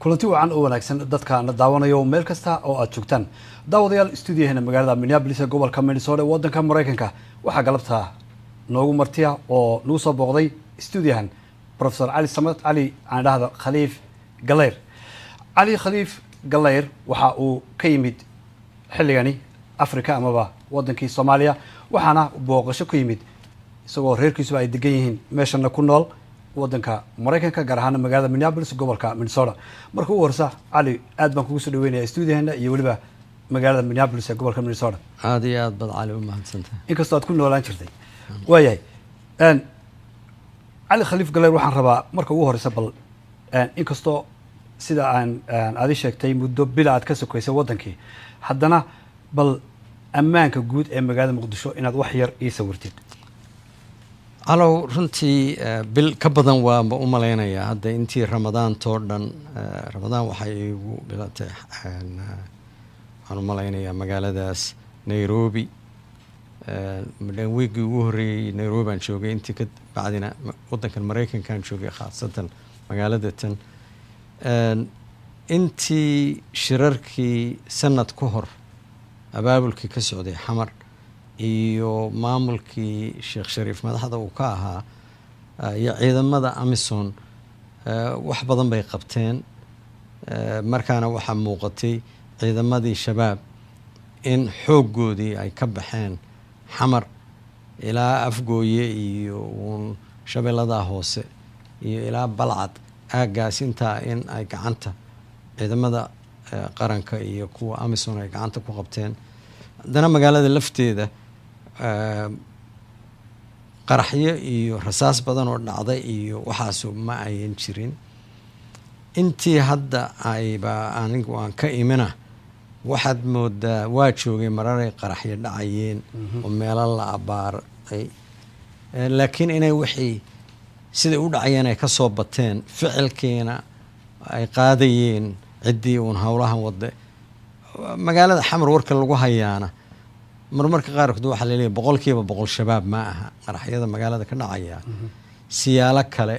Kulanti wacan oo wanaagsan dadka na daawanayo meel kasta oo aad joogtaan. Daawadayaal, stuudiyaheena magaalada Minneapolis ee gobolka Minnesota ee waddanka Maraykanka waxaa galabta noogu martiya oo nagu soo booqday stuudiyahan Professor Cali Samad Cali, aan dhahda Khaliif Galeyr. Cali Khaliif Galeyr waxa uu ka yimid xilligani Africa amaba waddankii Soomaaliya, waxaana booqasho ku yimid isagoo reerkiisuba ay degan yihiin meeshana ku nool waddanka Maraykanka, gaar ahaana magaalada Minneapolis, gobolka Minnesota. Marka ugu horeysa, Cali, aad baan kugu soo dhaweynaya stuudiyaheena iyo weliba magaalada Minneapolis ee gobolka Minnesota. Aada iyo aad baad, Cali, u mahadsantahay. Inkastoo aad ku noolaan jirtay. Waayahay, Cali Khaliif Galeyr, waxaan rabaa marka ugu horeysa bal inkastoo sida aan aadi sheegtay muddo bila aad ka sokaysay waddankii, haddana bal ammaanka guud ee magaalada Muqdisho inaad wax yar ii sawirtid. Calow, runtii bil ka badan waanba u malaynayaa hadda intii Ramadaantoo dhan. Ramadaan waxay iigu bilatay, waxaan u malaynayaa, magaaladaas Nairobi. Wiiggii ugu horreeyey Nairobi aan joogay, intii ka bacdina waddankan Maraykankaan joogay, khaasatan magaalada tan. Intii shirarkii sanad ka hor abaabulkii ka socday Xamar iyo maamulkii Sheekh Shariif madaxda uu ka ahaa iyo ciidamada AMISOM wax badan bay qabteen. Markaana waxaa muuqatay ciidamadii Shabaab in xooggoodii ay ka baxeen Xamar ilaa Afgooye iyo uun Shabeelladaa Hoose iyo ilaa Balcad aaggaas, intaa in ay gacanta ciidamada qaranka iyo kuwa AMISOM ay gacanta ku qabteen. Haddana magaalada lafteeda qaraxyo iyo rasaas badan oo dhacday iyo waxaasu ma ayan jirin. Intii hadda ayba anigu aan ka imina, waxaad moodaa waa joogay mararay qaraxyo dhacayeen oo meelo la abaaray, laakiin inay wixii siday u dhacayeen ay kasoo bateen, ficilkiina ay qaadayeen ciddii uun howlahan wade magaalada Xamar. Warka lagu hayaana marmarka qaarkood waxaa laleeyahy 100% Shabaab ma aha qaraxyada magaalada ka dhacaya, siyaalo kale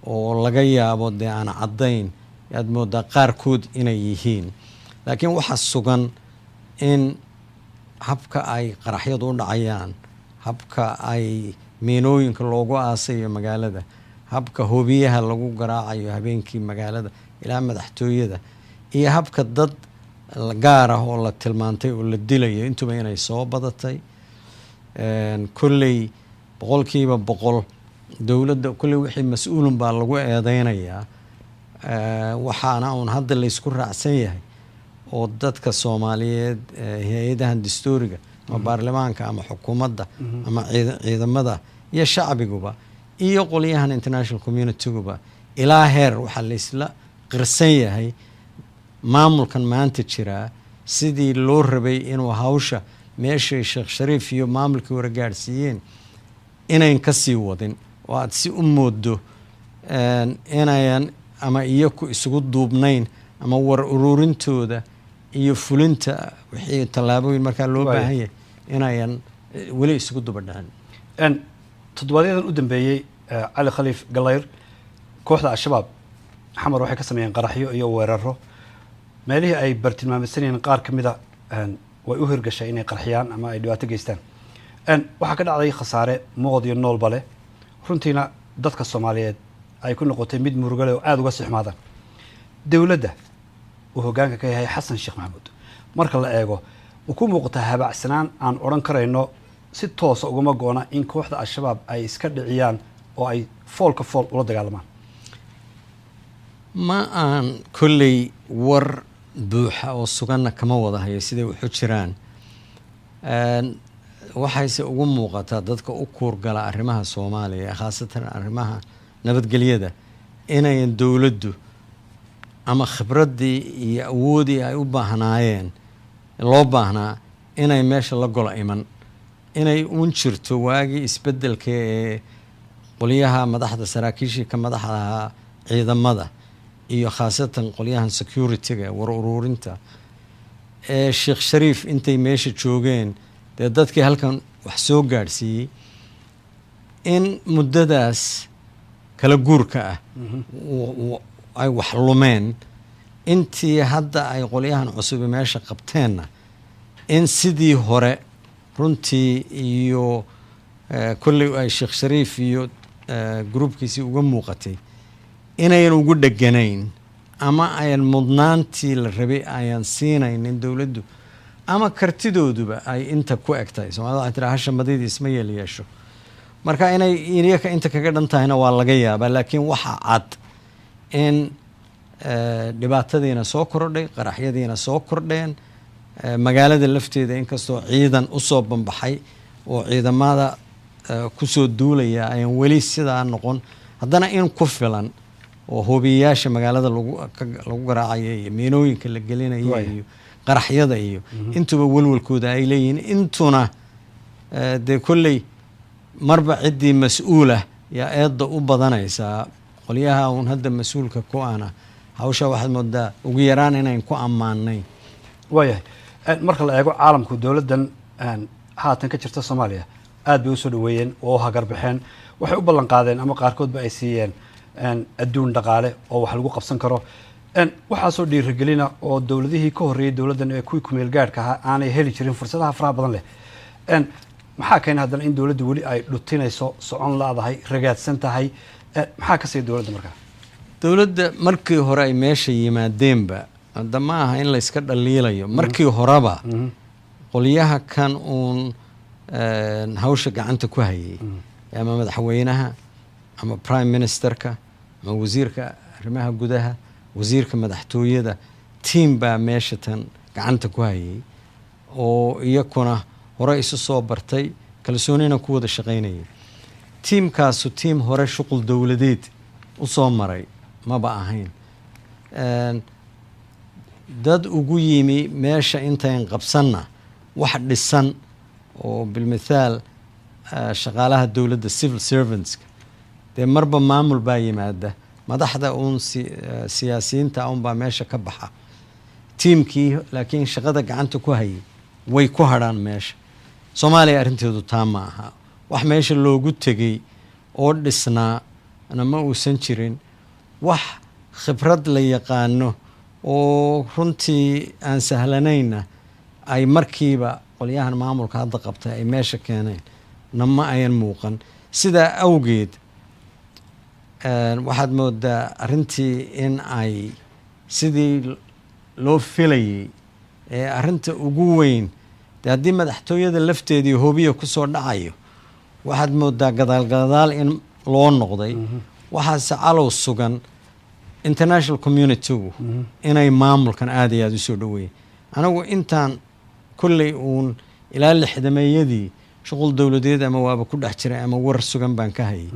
oo laga yaabo dee aan caddayn aad moodaa qaarkood inay yihiin. Laakiin waxaa sugan in habka ay qaraxyadu u dhacayaan, habka ay miinooyinka loogu aasayo magaalada, habka hobiyaha lagu garaacayo habeenkii magaalada ilaa madaxtooyada, iyo habka dad gaar ah oo la tilmaantay oo la dilayo, intuba inay soo badatay. Kolley 100% dowladda kolley wixii mas-uulun baa lagu eedeynayaa. Waxaana uun hadda laysku raacsan yahay oo dadka Soomaaliyeed, hay-adahan dastuuriga ama baarlamaanka ama xukuumadda ama ciidamada iyo shacbiguba iyo qolyahan international community-guba, ilaa heer waxaa laysla qirsan yahay maamulkan maanta jiraa sidii loo rabay inuu hawsha meeshay Sheekh Shariif iyo maamulkii hore gaadhsiiyeen inayn ka sii wadin, oo aada si u moodo inayan ama iyaku isugu duubnayn ama war ururintooda iyo fulinta wixii tallaabooyin markaa loo baahan yahay inayan weli isugu duba dhicin. Toddobaadyadaan u dambeeyey, Cali Khaliif Galayr, kooxda Al-Shabaab Xamar waxay ka sameeyeen qaraxyo iyo weeraro. Meelihii ay bartilmaameysanayeen qaar ka mida way u hirgashay inay qarxiyaan ama ay dhibaato geystaan. Waxaa ka dhacday khasaare muuqd iyo noolba leh, runtiina dadka Soomaaliyeed ay ku noqotay mid murugale oo aada uga sii xumaadaan. Dowladda uu hoggaanka ka yahay Xasan Sheekh Maxamuud, marka la eego, uu ku muuqataa habacsanaan aan odhan karayno si toosa ugama goona in kooxda Al-Shabaab ay iska dhiciyaan oo ay foolka fool ula dagaalamaan. Ma aan kolley war buuxa oo suganna kama wada hayo siday waxu jiraan. Waxayse ugu muuqataa dadka u kuurgala arrimaha Soomaaliya, khaasatan arrimaha nabadgelyada, inayan dowladdu ama khibraddii iyo awoodii ay u baahnaayeen loo baahnaa inay meesha la gola iman, inay uun jirto waagii isbeddelka ee qolyaha madaxda saraakiishii ka madaxda ahaa ciidamada iyo khaasatan qolyahan security-ga war ururinta ee Sheekh Shariif intay meesha joogeen, dee dadkii halkan wax soo gaadhsiiyey, in muddadaas kala guurka ah ay wax lumeen. Intii hadda ay qolyahan cusubi meesha qabteenna, in sidii hore runtii iyo kolley ay Sheekh Shariif iyo groupkiisii uga muuqatay inayan ugu dheganayn ama ayan mudnaantii la rabay ayan siinaynin dowladdu, ama kartidooduba ay inta ku eg tahay. Soomaalida waxay tiraa, "Hasha madidii isma yeel yeesho." Marka inay iyaka inta kaga dhan tahayna waa laga yaabaa, laakiin waxa cad in dhibaatadiina soo kordhay, qaraxyadiina soo kordheen. Magaalada lafteeda, inkastoo ciidan usoo banbaxay oo ciidamada kusoo duulaya ayan weli sidaa noqon, haddana in ku filan oo hubiyayaasha magaalada lagu garaacaya iyo miinooyinka la gelinaya iyo qaraxyada iyo intuba welwalkooda ay leeyihiin. Intuna dee kolley marba ciddii mas-uulah yaa eedda u badanaysaa. Qolyaha uun hadda mas-uulka ku ana hawsha waxaad moodaa ugu yaraan inayn ku ammaanayn. Waayahay. Marka la eego caalamku, dowladdan haatan ka jirta Soomaaliya aad bay usoo dhaweeyeen oo u hagarbaxeen. Waxay u ballan qaadeen ama qaarkoodba ay siiyeen adduun dhaqaale oo wax lagu qabsan karo. Waxaasoo dhiirigelina oo dowladihii ka horreeyey dowladdan ee kuwii kumeel gaadhka ahaa aanay heli jirin fursadaha faraha badan leh, maxaa keena haddana in dowladdu weli ay dhutinayso, socon laadahay, ragaadsan tahay? Maxaa ka siiya dowladda markaa? Dowladda markii hore ay meesha yimaadeenba, hadda ma aha in layska dhaliilayo, markii horeba qolyaha kan uun hawsha gacanta ku hayay, ama madaxweynaha ama prime ministerka ama wasiirka arrimaha gudaha, wasiirka madaxtooyada, team baa meesha tan gacanta ku hayay oo iyakuna hore isu soo bartay, kalsoonina ku wada shaqaynayay. Tiimkaasu tiim hore shuqul dowladeed usoo maray maba ahayn. Dad ugu yimi meesha intayn qabsanna wax dhisan oo bilmithaal shaqaalaha dowladda, civil servantska, dee marba maamul baa yimaada, madaxda uun siyaasiyiinta unbaa meesha ka baxa, tiimkii laakiin shaqada gacanta ku hayay way ku hadhaan meesha. Soomaaliya arrinteedu taa ma aha. Wax meesha loogu tegey oo dhisnaana ma uusan jirin. Wax khibrad la yaqaano oo runtii aan sahlanayna ay markiiba qolyahan maamulka hadda qabtay ay meesha keeneen na ma ayan muuqan. Sidaa awgeed waxaad moodaa arrintii in ay sidii loo filayay ee arrinta ugu weyn dee haddii madaxtooyada lafteedii hobiya kusoo dhacayo, waxaad moodaa gadaal gadaal in loo noqday. Waxaase calow sugan international communitygu inay maamulkan aada iyo aada usoo dhaweeyeen. Anigu intaan kolley uun ilaa lixdameeyadii shuqul dowladeed ama waaba ku dhex jiray ama war sugan baan ka hayay,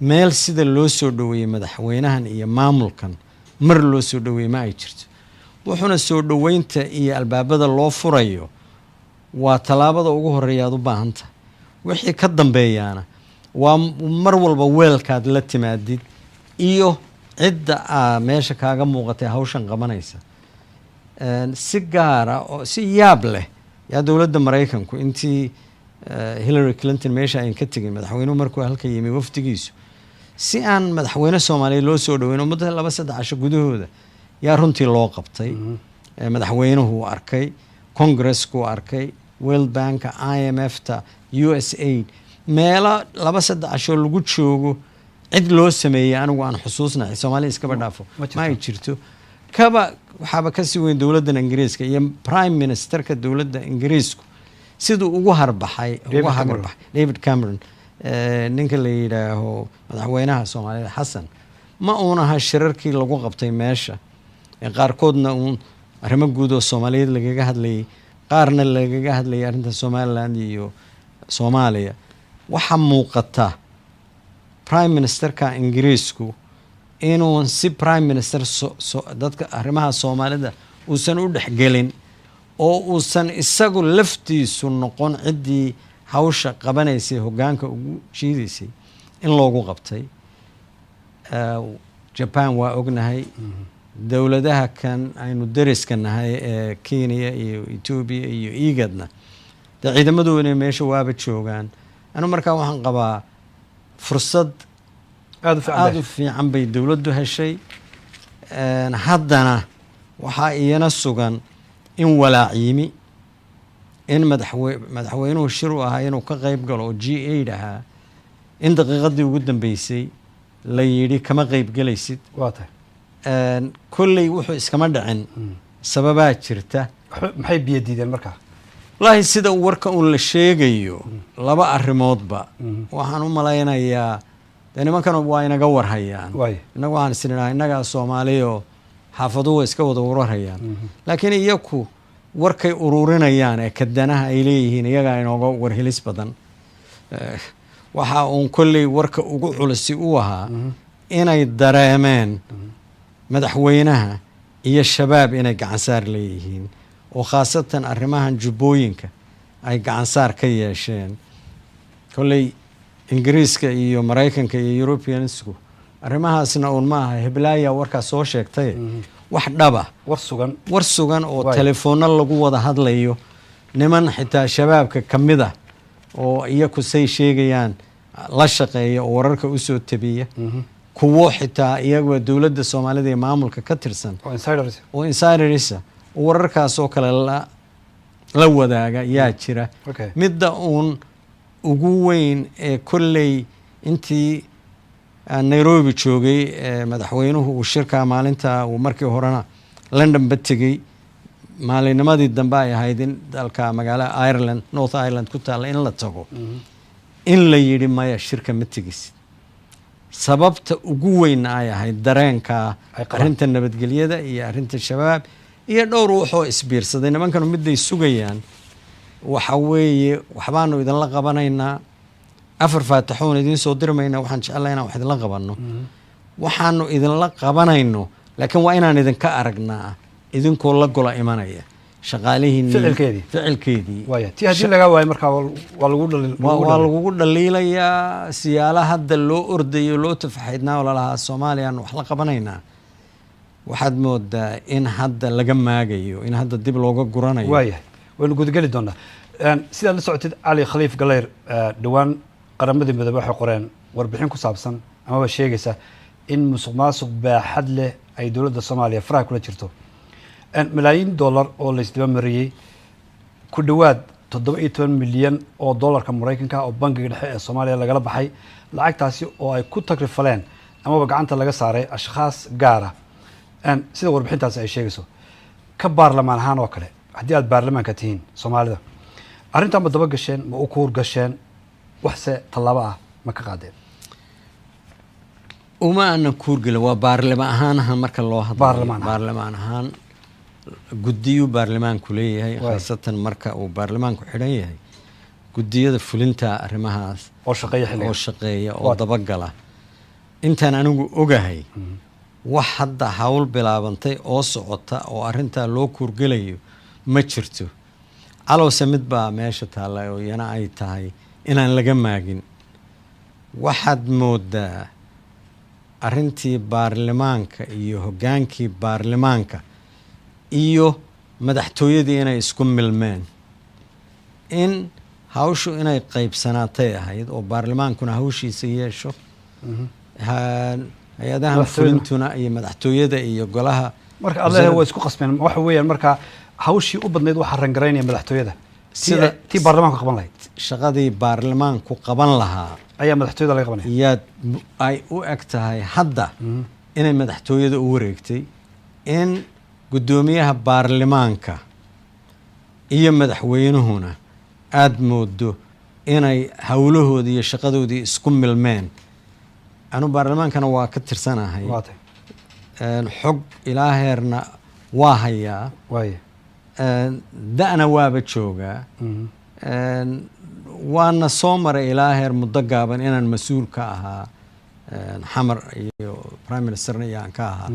meel sida loo soo dhaweeyey madaxweynahan iyo maamulkan mar loo soo dhaweeyey ma ay jirto. Wuxuuna soo dhoweynta iyo albaabada loo furayo waa tallaabada ugu horeeya aad u baahan tahay. Wixii ka dambeeyaana waa mar walba weelkaad la timaadid iyo cidda aa meesha kaaga muuqatay hawshan qabanaysa. Si gaara oo si yaab leh yaa dowladda Maraykanku intii Hillary Clinton meesha ayn ka tegin, madaxweynuhu markuu halka yimi wafdigiisu, si aan madaxweyne Soomaaliyeed loo soo dhaweyn muddo 2-3 casho gudahooda yaa runtii loo qabtay. Madaxweynuhu uu arkay, Congressku arkay, World Banka, IMF ta, USAID, meelo 2-3 casho lagu joogo cid loo sameeyey anigu aan xusuusnahay, Soomaaliya iskaba dhaafo, ma ay jirto. Kaba waxaaba kasii weyn dowladdan Ingiriiska iyo prime ministerka dowladda Ingiriisku siduu ugu harbaxay, ugu hagarbaxay David Cameron, ninka la yidhaaho madaxweynaha Soomaalida Xasan. Ma uunaha shirarkii lagu qabtay meesha ee qaarkoodna uun arrimo guud oo Soomaaliyeed lagaga hadlayay, qaarna lagaga hadlayay arrinta Somaliland iyo Soomaaliya. Waxaa muuqata prime ministerka Ingiriisku inuun si prime minister dadka arrimaha Soomaalida uusan u dhexgelin oo uusan isagu laftiisu noqon ciddii hawsha qabanaysay, hoggaanka ugu jiidaysay in loogu qabtay. Japan waa ognahay, dowladaha kan aynu dariska nahay ee Kenya iyo Etoobiya iyo IGADna dee ciidamadoodina meesha waaba joogaan. Anu markaa waxaan qabaa fursad aada u fiican bay dowladdu heshay. Haddana Waxaa iyana sugan in walaac yimi, in madaxweynuhu shir u ahaa inuu ka qayb galo oo G8 ahaa, in daqiiqadii ugu dambeysay la yidhi kama qayb gelaysid. Waa tahay. Kolley wuxuu iskama dhicin, sababaa jirta. Maxay biyo diideen markaa? Wallaahi, sida warka uun la sheegayo, laba arrimoodba waxaan u malaynayaa. Dee nimankan waa inaga warhayaan. Innagu waxaan isnidhaha innagaa Soomaaliyo xaafaduhu way iska wada warhayaan, laakiin iyaku warkay ururinayaan ee kadanaha ay leeyihiin iyagaa inooga warhelis badan. Waxa uun kolley warka ugu culisi u ahaa inay dareemeen madaxweynaha iyo Shabaab inay gacansaar leeyihiin, oo khaasatan arrimahan Jubbooyinka ay gacansaar ka yeesheen. Kolley Ingiriiska iyo Maraykanka iyo Europeansku arrimahaasna uun ma aha heblaaya warkaas soo sheegtay, wax dhaba, war sugan, war sugan oo telefoonno lagu wada hadlayo, niman xitaa Shabaabka ka mid ah oo iyaku say sheegayaan la shaqeeya oo wararka usoo tabiya, kuwo xitaa iyaguwa dowladda Soomaalida iyo maamulka ka tirsan oo insiders, oo insidersa oo wararkaas oo kale la wadaaga yaa jira. Midda uun ugu weyn ee kolley intii aan Nairobi joogay ee madaxweynuhu uu shirkaa maalinta uu markii horena London ba tegey, maalinimadii dambe ay ahayd in dalka magaala Ireland, North Ireland ku taalla, in la tago, in la yidhi maya, shirka ma tegisid, sababta ugu weynna ay ahayd dareenka ay qabaan. Arrinta nabadgelyada iyo arrinta Shabaab iyo dhowr wuxuu isbiirsaday. Nimankanu miday sugayaan waxa weeye, waxbaanu idinla qabanaynaa, afar faataxoon idiin soo dirmayna, waxaan jecelahay inaan wax idinla qabanno, waxaanu idinla qabanayno, laakiin waa inaan idinka aragnaa idinkoo la gola imanaya shaqaalihiinii. Ficilkeedii. Ficilkeedii. Waaya, tii haddii lagaa waayo markaa waa lagu dhalin. Waa lagugu dhaliilayaa. Siyaala hadda loo ordayo, loo tafaxaydnaa oo lalahaa Soomaaliyaan wax la qabanaynaa, waxaad moodaa in hadda laga maagayo, in hadda dib looga guranayo. Waayahay, waynu gudageli doonaa. Sidaad la socotid, Cali Khaliif Galeyr, dhowaan Qaramadii Midoobey waxay qoreen warbixin ku saabsan amaba sheegaysa in musuq maasuq baaxad leh ay dowladda Soomaaliya faraha kula jirto, malaayiin dollar oo laysdaba mariyey, ku dhowaad 17 milyan oo dollarka Maraykanka oo Bangiga Dhexe ee Soomaaliya lagala baxay, lacagtaasi oo ay ku takrifaleen amaba gacanta laga saaray ashkhaas gaara, sida warbixintaasi ay sheegayso. Ka baarlamaan ahaan oo kale, haddii aad baarlamaanka tihiin Soomaalida, arrintan ma daba gasheen, ma u kuur gasheen, waxse tallaabo ah ma ka qaadeen? Uma aanan kuurgelin. Waa baarlama ahaanaha marka loo hadlayo. Baarlamaan ahaan. Baarlamaan ahaan guddiyuu baarlamaanku leeyahay, khaasatan marka uu baarlamaanku xidhan yahay, guddiyada fulinta arrimahaas oo shaqeeya xilliga oo shaqeeya oo dabagala. Intaan anigu ogahay, wax hadda hawl bilaabantay oo socota oo arrintaa loo kuurgelayo ma jirto. Calowse mid baa meesha taalla oo iyana ay tahay inaan laga maagin. Waxaad moodaa arrintii baarlamaanka iyo hoggaankii baarlamaanka iyo madaxtooyadii inay isku milmeen, in hawshu inay qaybsanaatay ahayd oo baarlamaankuna hawshiisa yeesho, hay-adahan Madaxtooyada. fulintuna iyo madaxtooyada iyo golaha Marka alle waa isku qasbeen. Waxa weeyaan marka hawshii u badnayd waxaa rangaraynaya madaxtooyada. Tii baarlamaanku qaban lahayd, shaqadii baarlamaanku qaban lahaa ayaa madaxtooyada laga qabanaya. Iyaad ay u eg tahay hadda inay madaxtooyada u wareegtay, in guddoomiyaha baarlamaanka iyo madaxweynuhuna aada moodo inay howlahoodii iyo shaqadoodii isku milmeen. Anu baarlamaankana waa ka tirsanahay. Waa tahay. Xog ilaa heerna waa hayaa. Da-na waaba joogaa. Waana soo maray ilaa heer muddo gaaban inaan mas-uul ka ahaa, Xamar iyo prime ministerna iyo aan ka ahaa.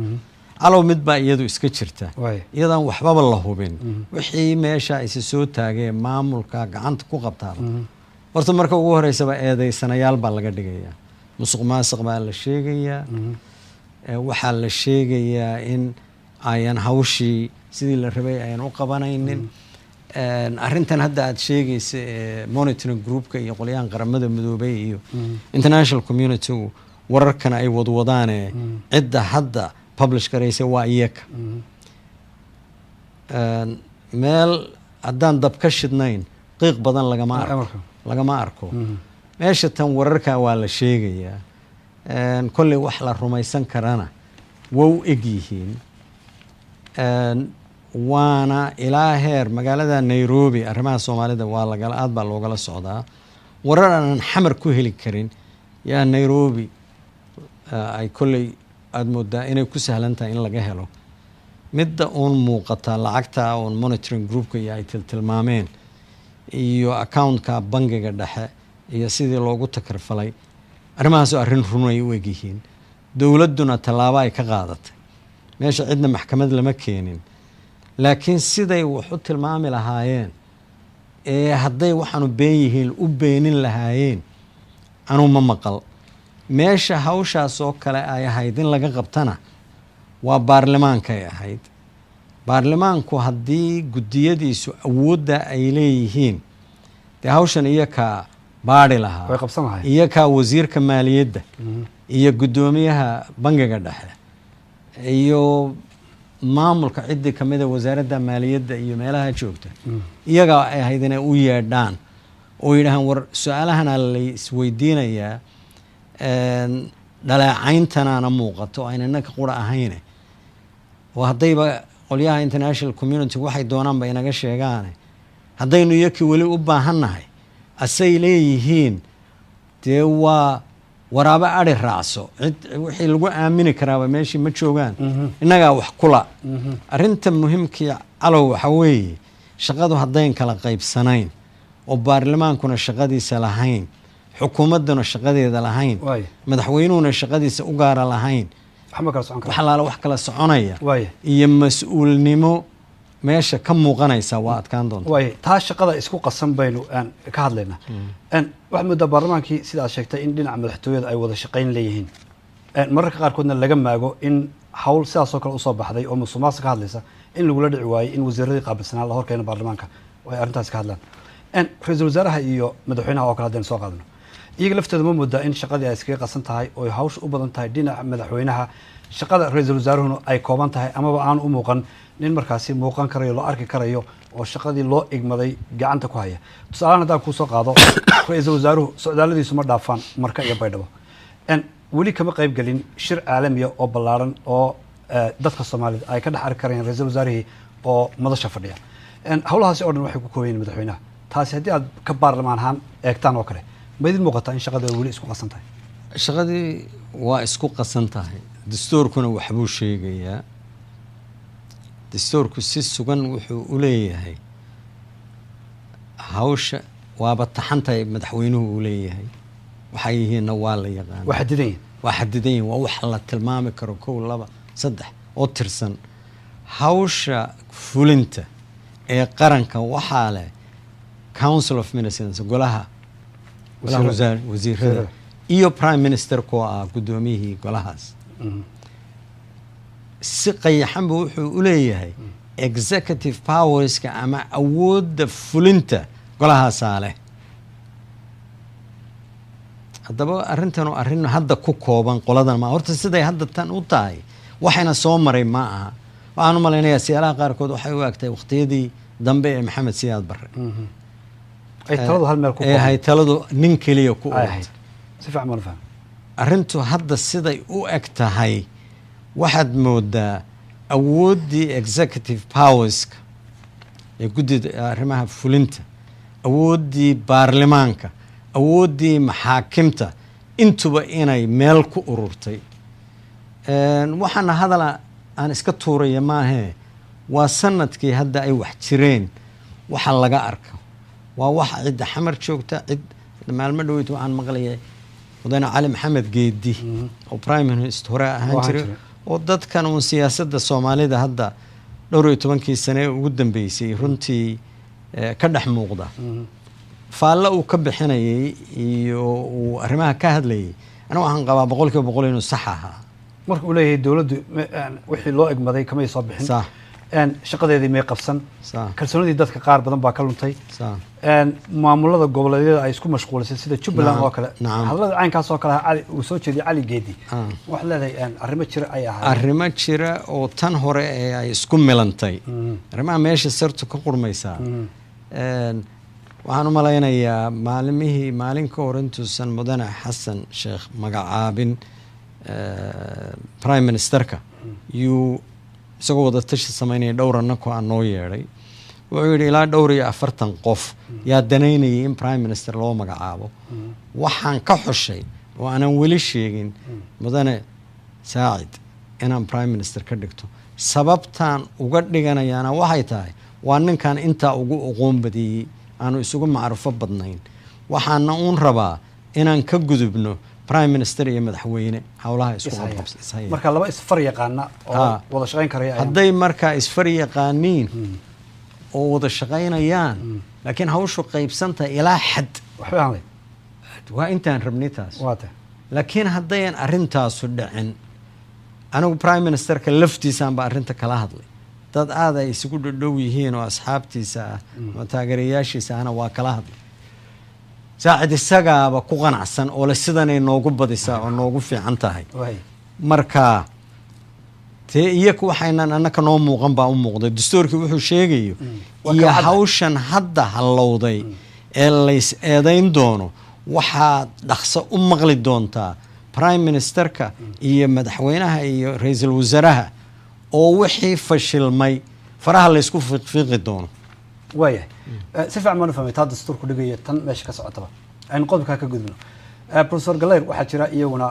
Calow mid baa iyadu iska jirta, iyadaan waxbaba la hubin wixii meesha isa soo taagee maamulka gacanta ku qabtaaba, horta marka ugu horeysaba eedeysanayaal baa laga dhigayaa, musuq maasuq baa la sheegayaa. Waxaa la sheegayaa in ayan hawshii sidii la rabay ayan u qabanaynin. Arrintan hadda aad sheegaysa ee monitoring groupka iyo qolyahan Qaramada Midoobay iyo international community-gu wararkan ay wadwadaane, cidda hadda publish garaysa waa iyaga. Meel haddaan dab ka shidnayn qiiq badan lagama arko, lagama arko. Meesha tan wararka waa la sheegayaa, kolley wax la rumaysan karana wow eg yihiin. Waana ilaa heer magaalada Nairobi arrimaha Soomaalida waa lagala, aad baa loogala socdaa. Warar aanan Xamar ku heli karin yaa Nairobi ay kolley aada moodaa inay ku sahlan tahay in laga helo. Midda uun muuqata lacagta uun monitoring groupka iyo ay tiltilmaameen iyo accountka bangiga dhexe iyo sidii loogu takarfalay, arrimahaas arrin run ay u egyihiin. Dowladduna tallaabo ay ka qaadatay, meesha cidna maxkamad lama keenin, laakiin siday wax u tilmaami lahaayeen ee hadday waxaanu been yihiin u beenin lahaayeen anuu ma maqal. Meesha hawshaas oo kale ay ahayd in laga qabtana waa baarlamaankay ahayd. Baarlamaanku haddii guddiyadiisu awoodda ay leeyihiin, dee hawshan iyakaa baadhi lahaa, way qabsan lahayd, iyakaa wasiirka maaliyadda iyo guddoomiyaha bangiga dhexe iyo maamulka ciddii kamida wasaaradda maaliyadda iyo meelaha joogta, iyagaa ay ahayd inay u yeedhaan oo yidhahaan, war su-aalahana la isweydiinayaa, dhaleecayntanaana muuqato ayna inanka qura ahayne, oo haddayba qolyaha international community waxay doonaanba inaga sheegaane, haddaynu iyakii weli u baahannahay asay leeyihiin, dee waa waraabo adhi raacso, cid wixii lagu aamini karaaba meeshii ma joogaan, innagaa wax kula. Arrinta muhimkii, Calow, waxa weeye shaqadu haddayn kala qaybsanayn oo baarlamaankuna shaqadiisa lahayn, xukuumadduna shaqadeeda lahayn, madaxweynuhuna shaqadiisa u gaara lahayn, wax ma kala socon wax kara. Alaala wax kala soconaya iyo mas-uulnimo meesha ka muuqanaysa waa adkaan doonta. Waay, taa shaqada isku qasan baynu aan ka hadlaynaa. Waxaad moodaa baarlamaankii, sida aad sheegtay, in dhinaca madaxtooyada ay wada shaqayn leeyihiin. Mararka qaarkoodna laga maago in hawl sidaas oo kale usoo baxday oo musuqmaasuq ka hadlaysa in lagula dhici waayey in wasiiradii qaabilsanaa la horkeeno baarlamaanka oo ay arrintaas ka hadlaan. Ra-iisul wasaaraha iyo madaxweynaha oo kale haddaynu soo qaadano, iyaga laftooda ma moodaa in shaqadii ay iskaga qasan tahay oo ay hawsha u badan tahay dhinaca madaxweynaha, shaqada ra-iisul wasaaruhuna ay kooban tahay, amaba aan u muuqan nin markaasi muuqan karayo, loo arki karayo oo shaqadii loo igmaday gacanta ku haya? Tusaalahaan haddaan kuusoo qaado, ra-iisul wasaaruhu socdaalladiisu ma dhaafaan Marka iyo Baydhabo. Weli kama qayb gelin shir caalamiya oo ballaaran oo dadka Soomaalida ay ka dhex arki karayaan ra-iisul wasaarihii oo madasha fadhiya. Howlahaasi oo dhan waxay ku kooban yihiin madaxweynaha. Taasi haddii aad ka baarlamaan ahaan eegtaan oo kale, ma idin muuqataa in shaqada ay weli isku qasan tahay? Shaqadii waa isku qasan tahay. Dastuurkuna waxbuu sheegayaa. Dastuurku si sugan wuxuu u leeyahay hawsha waaba taxantahay madaxweynuhu uu leeyahay, waxay yihiinna waa la yaqaana. Waa xadidan yihin. Waa xadidan yihin, waa wax la tilmaami karo, kow, laba, saddex oo tirsan. Hawsha fulinta ee qaranka waxaa leh Council of Ministers, golaha wasiirada iyo prime ministerka oo ah guddoomiyihii golahaas. Si qayaxanba wuxuu u leeyahay executive powerska ama awoodda fulinta golahaasaa leh. Haddaba arrintanu arrin hadda ku kooban qoladan ma horta siday hadda tan u tahay waxayna soo maray ma aha. Waxaan u malaynayaa siyaalaha qaarkood waxay u egtahay waqtiyadii dambe ee Maxamed Siyaad Barre ay taladu hal meel ku ee hay taladu nin keliya ku ay ururtay. Ahayd si fiican baan u fahmay. Arrintu hadda siday u eg tahay waxaad moodaa awooddii executive powerska ee guddida arrimaha fulinta, awooddii baarlamaanka, awooddii maxaakimta, intuba inay meel ku ururtay. Waxaana hadala aan iska tuuraya maahee, waa sanadkii hadda ay wax jireen waxa laga arko, waa waxa cidda Xamar joogta. Cid maalmo dhoweyt waxaan maqlayay mudane Cali Maxamed Geedi oo prime minister hore ahaan oo ahaan jiray jiray. Oo dadkan uun siyaasadda Soomaalida hadda dhowr iyo tobankii sane ee ugu dambeysay runtii ka dhex muuqda, faallo uu ka bixinayay iyo uu arrimaha ka hadlayay, aniga waxaan qabaa 100% inuu sax ahaa. Marka uu leeyahay dowladdu wixii loo egmaday kamay soo bixin. Sax. Shaqadeedii may qabsan, Sax. kalsoonidii dadka qaar badan baa ka luntay. Sax. Maamulada goboleedyada ay isku mashquulisay sida Jubbaland oo kale. Hadallada caynkaas oo kale ah, Cali uu soo jeediyay, Cali Geedi, waxaad leedahay arrimo jira ay ahaayeen. Arrimo jira oo tan hore ee ay isku milantay, arrimaha meesha sartu ka qurmaysaa. Waxaan u malaynayaa maalimihii maalin ka hor intuusan mudane Xasan Sheekh magacaabin prime ministerka, yuu isagoo wada tashi sameynaya dhowr annako aan noo yeedhay, wuxuu yidhi ilaa dhowr iyo 40 qof yaa danaynayay in prime minister loo magacaabo. Waxaan ka xushay oo aanan weli sheegin mudane Saacid inaan prime minister ka dhigto. Sababtaan uga dhiganayaana waxay tahay waa ninkan intaa ugu aqoon badiyey, aanu isugu macrifo badnayn. Waxaana uun rabaa inaan ka gudubno prime minister iyo madaxweyne howlaha isku Ishaya. qabqabs ishaya. Marka laba isfar yaqaana oo wada shaqayn karaya hadday markaa isfar yaqaaniin oo wada shaqaynayaan, laakiin hawshu qaybsantahay ilaa xad. Waxba aan leyn. Waa intaan rabnay taas. Waa tahay. Laakiin haddayan arrintaasu dhicin, anigu prime ministerka laftiisaan ba arrinta kala hadlay, dad aad ay isugu dhadhow yihiin oo asxaabtiisa ah oo taageerayaashiisa ahna waa kala hadlay. Saacid isagaaba ku qanacsan oo le sidanay noogu badisaa oo noogu fiican tahay. Marka tee iyaku waxaynan annaka noo muuqan baa u muuqday dastuurkii wuxuu sheegayo Waa iyo kala caddahay. Hawshan hadda hallowday ee lays eedayn doono, waxaad dhaqso u maqli doontaa prime ministerka iyo madaxweynaha iyo ra-iisul wasaaraha oo wixii fashilmay faraha laysku fiiqfiiqi doono. Waayahay. Si fiican baan u fahmay taa dastuurku dhigayo, tan meesha ka socotaba. Aynu qodobkaa ka gudbino. Professor Galeyr, waxaa jira iyaguna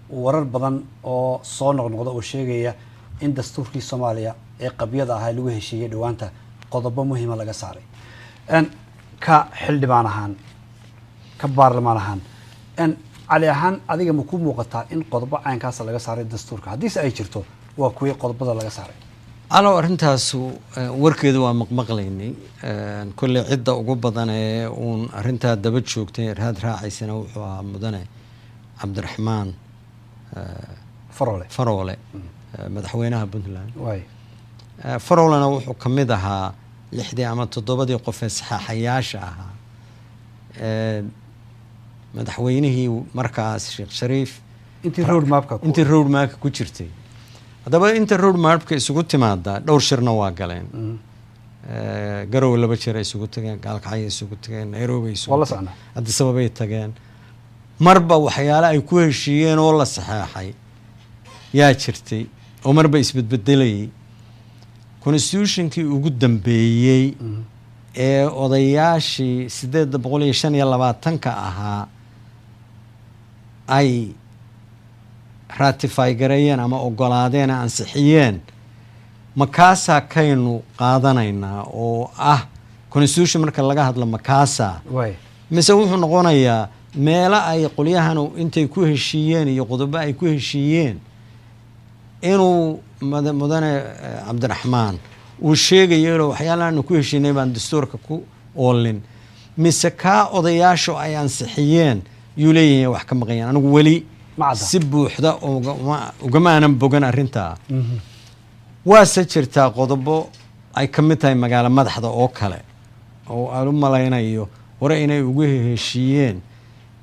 warar badan oo soo noqnoqda oo sheegaya in dastuurkii Soomaaliya ee qabyada ahaa lagu heshiiyey dhowaanta qodobo muhiima laga saaray. Ka xildhibaan ahaan, ka baarlamaan ahaan, Cali ahaan, adiga ma ku muuqataa in qodobo caynkaasa laga saaray dastuurka? Haddiise ay jirto, waa kuwii qodobada laga saaray? Calow, arrintaasu warkeedu waa maqmaqlaynay. Kolley cidda ugu badan ee uun arrintaa daba joogtay, raad raacaysana, wuxuu ahaa mudane Cabdiraxmaan Faroole. Faroole, madaxweynaha Puntland. Waay. Faroolena wuxuu ka mid ahaa lixdii ama toddobadii qof ee saxaaxayaasha ahaa madaxweynihii markaas Sheekh Shariif. Intii road mapka intii road mapka ku jirtay. Haddaba inta road mapka isugu timaada, dhowr shirna waa galeen. Garowe laba jeer ay isugu tageen, Gaalkacyo isugu tageen, Nairobi isugu Waa la tageen, socnaa. Addis Ababay tageen. Marba waxyaale ay ku heshiiyeen oo la saxeexay yaa jirtay oo marba isbedbedelayay. Constitutionkii ugu dambeeyey ee odayaashii 825-ka ahaa ay ratify gareeyeen ama ogolaadeen, ansixiyeen, makaasaa kaynu qaadanaynaa oo ah constitution marka laga hadlo makaasaa, mise wuxuu noqonayaa meelo ay qolyahanu intay ku heshiiyeen iyo qodobo ay ku heshiiyeen inuu mudane Cabdiraxmaan uu sheegayo inuu waxyaalahaanu ku heshiinay baan dastuurka ku oolin, mise kaa odayaashu ay ansixiyeen yuu leeyahay wax ka maqanyaan? Anigu weli Ma cadda. si buuxda ugama aanan bogan arrintaa. Waase jirtaa qodobo ay ka mid tahay magaalo madaxda oo kale oo aan u malaynayo hore inay ugu heshiiyeen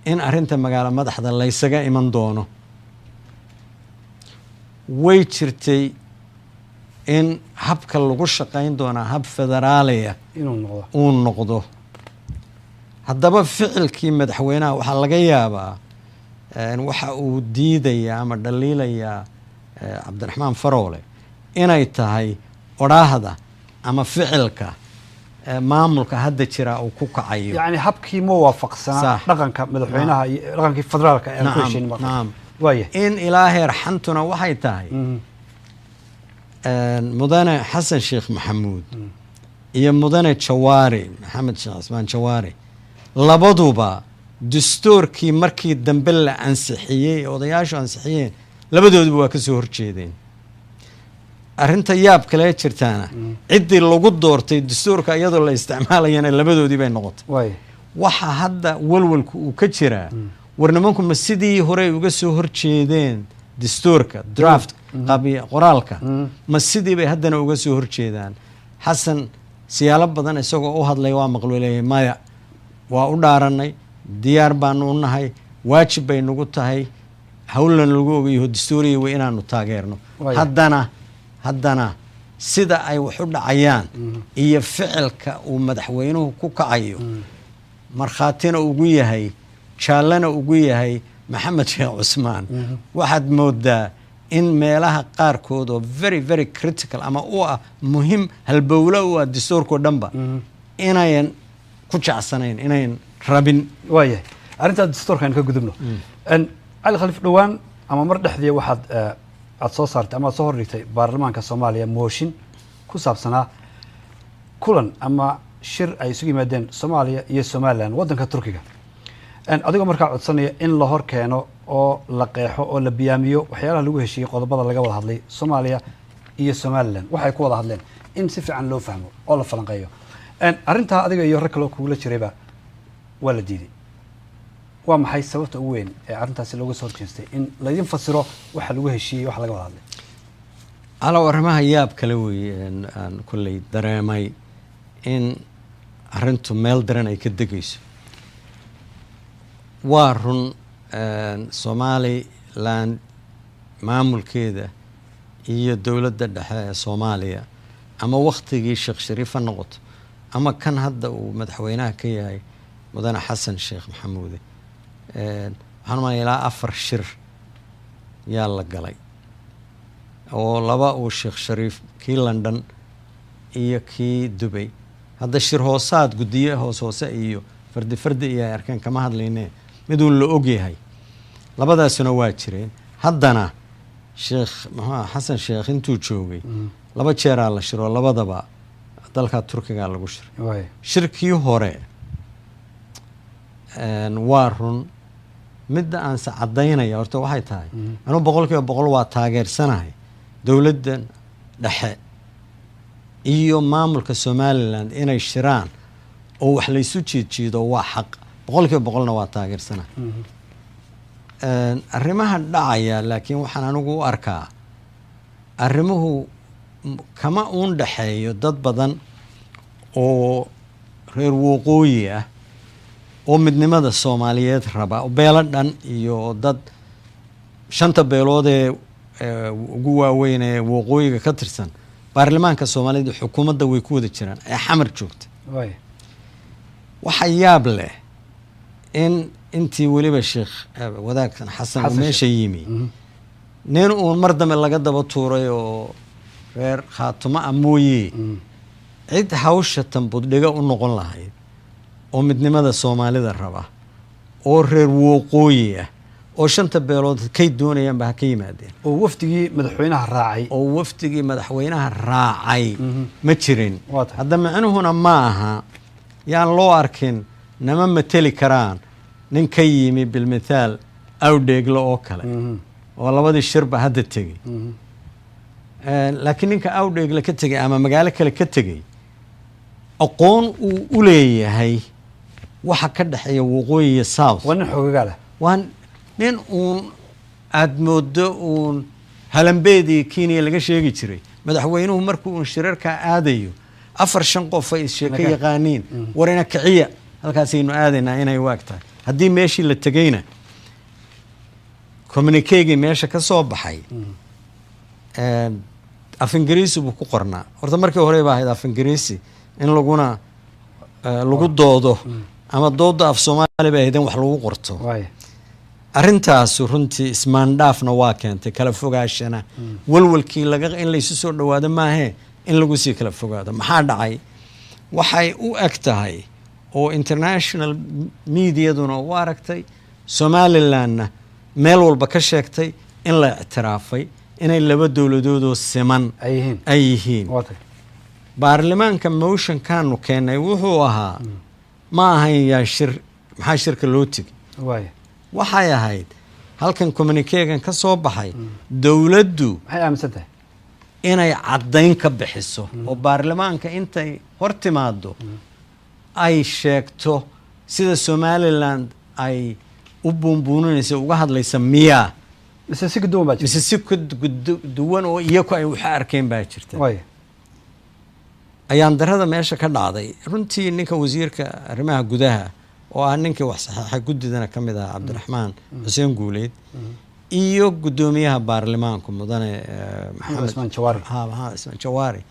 in arrinta magaalo madaxda laysaga iman doono. Way jirtay in habka lagu shaqayn doonaa hab federaaliya inuu noqdo. Uu noqdo. Haddaba ficilkii madaxweynaha waxaa laga yaabaa waxa uu diidayaa ama dhaliilayaa Cabdiraxmaan Faroole inay tahay odhaahda ama ficilka maamulka hadda jira uu ku kacayo. Yani habkii ma waafaqsanaa dhaqanka madaxweynaha iyo dhaqankii federaalka ee aan ku heshiin marka. Waaya. In ilaa heer xantuna waxay tahay mudane Xasan Sheekh Maxamuud iyo mudane Jawaari, Maxamed Sheekh Cismaan Jawaari, labaduba dastuurkii markii dambe la ansixiyey ee odayaashu ansixiyeen labadooduba waa ka soo horjeedeen. Arrinta yaab kale jirtaana, ciddii lagu doortay dastuurka iyadoo la isticmaalayana labadoodii bay noqotay. Waxa hadda walwalku uu ka jiraa, war nimanku ma sidii hore uga soo horjeedeen dastuurka draft Qabiya qoraalka ma sidii bay haddana uga soo horjeedaan? Xasan siyaalo badan isagoo u hadlay waa maqlo, leeyahay maya, waa u dhaaranay, diyaar baanu u nahay, waajib bay nagu tahay, hawlna lagu ogayaho dastuuriya way inaanu taageerno. Haddana sida ay wax u dhacayaan iyo ficilka uu madaxweynuhu ku kacayo, markhaatina ugu yahay, jaallana ugu yahay Maxamed Sheekh Cusmaan, waxaad moodaa in meelaha qaarkood oo very very critical ama u ah muhim, halbowlo u ah dastuurkao dhanba, inayan ku jecsanayn, inayan rabin. Waayahay, arrintaa dastuurka aynu ka gudubno. Cali Khaliif, dhowaan ama mar dhexdii waxaad aada soo saartay ama aad soo hordhigtay baarlamaanka Soomaaliya mooshin ku saabsanaa kulan ama shir ay isugu yimaadeen Soomaaliya iyo Somaliland waddanka Turkiga, adigoo markaa codsanaya in la hor keeno oo la qeexo oo la biyaamiyo waxyaalaha lagu heshiiyey, qodobada laga wada hadlay Soomaaliya iyo Somaliland waxay ku wada hadleen in si fiican loo fahmo oo la falanqeeyo. Arrintaa adiga iyo rag kaloo kugula jirayba waa la diiday. Waa maxay sababta ugu weyn ee arrintaasi looga soo horjeestay in laydin fasiro waxa lagu heshiiyey, waxa laga wada hadlay? Calow, arrimaha yaab kale weeye aan kolley dareemay in arrintu meel daran ay ka degayso. Waa run, Somaliland maamulkeeda iyo dowladda dhexe ee Soomaaliya, ama waktigii Sheekh Shariif ha noqoto ama kan hadda uu madaxweynaha ka yahay mudane Xasan Sheekh Maxamuude, waxaan umalaya ilaa afar shir yaa la galay, oo laba uu Sheekh Shariif, kii London iyo kii Dubay. Hadda shir hoosaad, guddiye hoos hoose iyo fardi fardi iyo ay arkeen kama hadlayne, miduun la ogyahay labadaasuna waa jireen. Haddana Sheekh muxuu Xasan Sheekh intuu joogay laba jeeraa la shiro, labadaba dalka Turkiga lagu shiray. Shirkii hore waa run. Midda aanse caddaynaya horta waxay tahay, anuu 100% waa taageersanahay dowladdan dhexe iyo maamulka Somaliland inay shiraan oo wax laysu jiidjiido, waa xaq, 100%na waa taageersanahay. Arrimaha dhacaya laakiin waxaan anigu u arkaa arrimuhu kama uun dhexeeyo dad badan oo reer waqooyi ah oo midnimada Soomaaliyeed raba, beelo dhan iyo dad shanta beelood ee ugu waaweyn ee waqooyiga ka tirsan baarlamaanka Soomaaliyeed, xukuumadda way ku wada jiraan ee Xamar joogta. Waxa yaab leh in intii weliba Sheekh wadaagkan Xasan uu meesha yimi, nin uun mar dambe laga daba tuuray oo reer Khaatumo ah mooye, cid hawsha tanbuddhiga u noqon lahayd oo midnimada Soomaalida raba oo reer waqooyi ah oo shanta beelood kay doonayaanba ha ka yimaadeen, oo wafdigii madaxweynaha raacay, oo wafdigii madaxweynaha raacay ma jirin. Hadda micnuhuna ma aha yaan loo arkin nama mateli karaan nin ka yimi bilmithaal Awdheeglo oo kale oo labadii shirba hadda tegey. Laakiin ninka Awdheegle ka tegey ama magaalo kale ka tegey aqoon uu u leeyahay waxa ka dhexeeya waqooyi iyo south, waa nin xoogagaa leh, waa nin uun aada moodo uun halambeedii Kenya laga sheegi jiray. Madaxweynuhu markuu uun shirarkaa aadayo, afar shan qof ay issheeko yaqaaniin, war ina kiciya, halkaasaynu aadaynaa inay waag tahay. Haddii meeshii la tegeyna communiquegii meesha ka soo baxay af Ingiriisi buu ku qornaa. Horta markii hore ba ahayd af Ingiriisi in laguna lagu doodo, ama dooda af Soomaali bay ahayd in wax lagu qorto. Arrintaasu runtii ismaandhaafna waa keentay, kala fogaashana, walwalkii laga in laysu soo dhawaado maahee in lagu sii kala fogaado. Maxaa dhacay? Waxay u eg tahay oo international mediaduna u aragtay, Somalilandna meel walba ka sheegtay, in la ictiraafay inay laba dowladoodoo siman ay yihiin. Baarlamaanka motionkaanu keenay wuxuu ahaa, ma ahayn yaa shir, maxaa shirka loo tegay, waxay ahayd halkan communiquegan ka soo baxay dowladdu maxay aaminsan tahay inay caddayn ka bixiso oo baarlamaanka intay hor timaado ay sheegto sida Somaliland ay u buunbuuninaysa, uga hadlaysa miyaa Mise si ka duwan baa jirta? Mise si ka duwan oo iyaku ay wax arkeen baa jirta. Ayaan darada meesha ka dhacday runtii, ninka wasiirka arrimaha gudaha oo ah ninkii wax saxeexa, guddidana ka mid ah, Cabdiraxmaan Xuseen Guuleed, iyo guddoomiyaha baarlamaanku mudane Maxamed Cismaan Jawaari. Ha, Maxamed Cismaan Jawaari,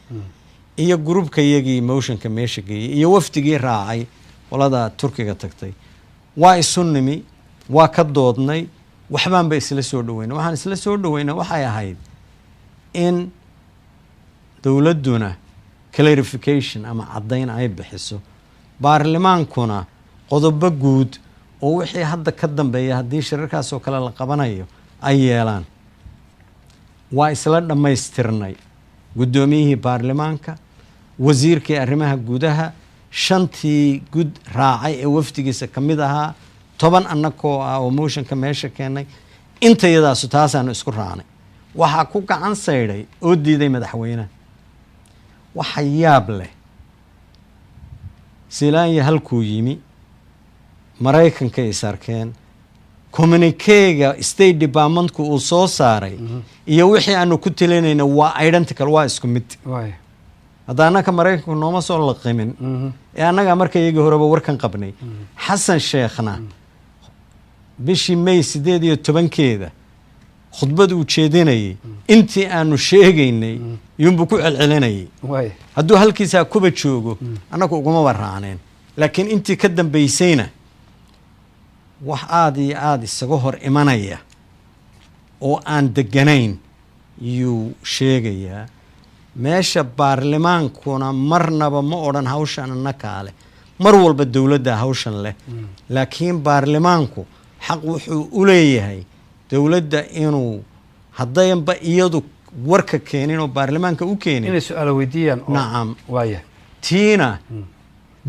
iyo group-ka iyagii motion-ka meesha geeyey iyo wafdigii raacay qolada Turkiga tagtay, waa isu nimi, waa ka doodnay, waxbaanba isla soo dhaweynay. Waxaan isla soo dhaweynay waxay ahayd in dowladduna clarification ama caddayn ay bixiso, baarlamaankuna qodobo guud oo wixii hadda ka dambeeya haddii shirarkaas oo kale la qabanayo ay yeelaan. Waa isla dhammaystirnay, guddoomiyihii baarlamaanka, wasiirkii arrimaha gudaha, shantii gud raacay ee wafdigiisa ka mid ahaa, 10 annakoo ah oo motion-ka meesha keenay, intayadaasu taasaanu isku raacnay. Waxaa ku gacan saydhay oo diiday madaxweynaha. Waxa yaab leh, Silaanya halkuu yimi Maraykanka is arkeen, communique-ga State Department-ku uu soo saaray iyo wixii aanu ku talinayna waa identical, waa isku mid. Hadda annaka Maraykanku nooma soo laqimin ee annagaa marka iyagii horeba warkan qabnay. Xasan Sheekhna bishii May 18-keeda khudbad uu jeedinayay intii aanu sheegaynay yuunbuu ku celcelinayay. Hadduu halkiisaa kuba joogo, annagu ugumaba raacneen, laakiin intii ka dambaysayna wax aada iyo aada isaga hor imanaya oo aan deganayn yuu sheegayaa meesha. Baarlamaankuna marnaba ma odhan hawshan annakaa leh, mar walba dowladda hawshan leh, laakiin baarlamaanku xaq wuxuu u leeyahay dowladda inuu haddayanba iyadu warka keenin oo baarlamaanka u keenin inay su-aalo weydiiyaan oo Nacam. Tiina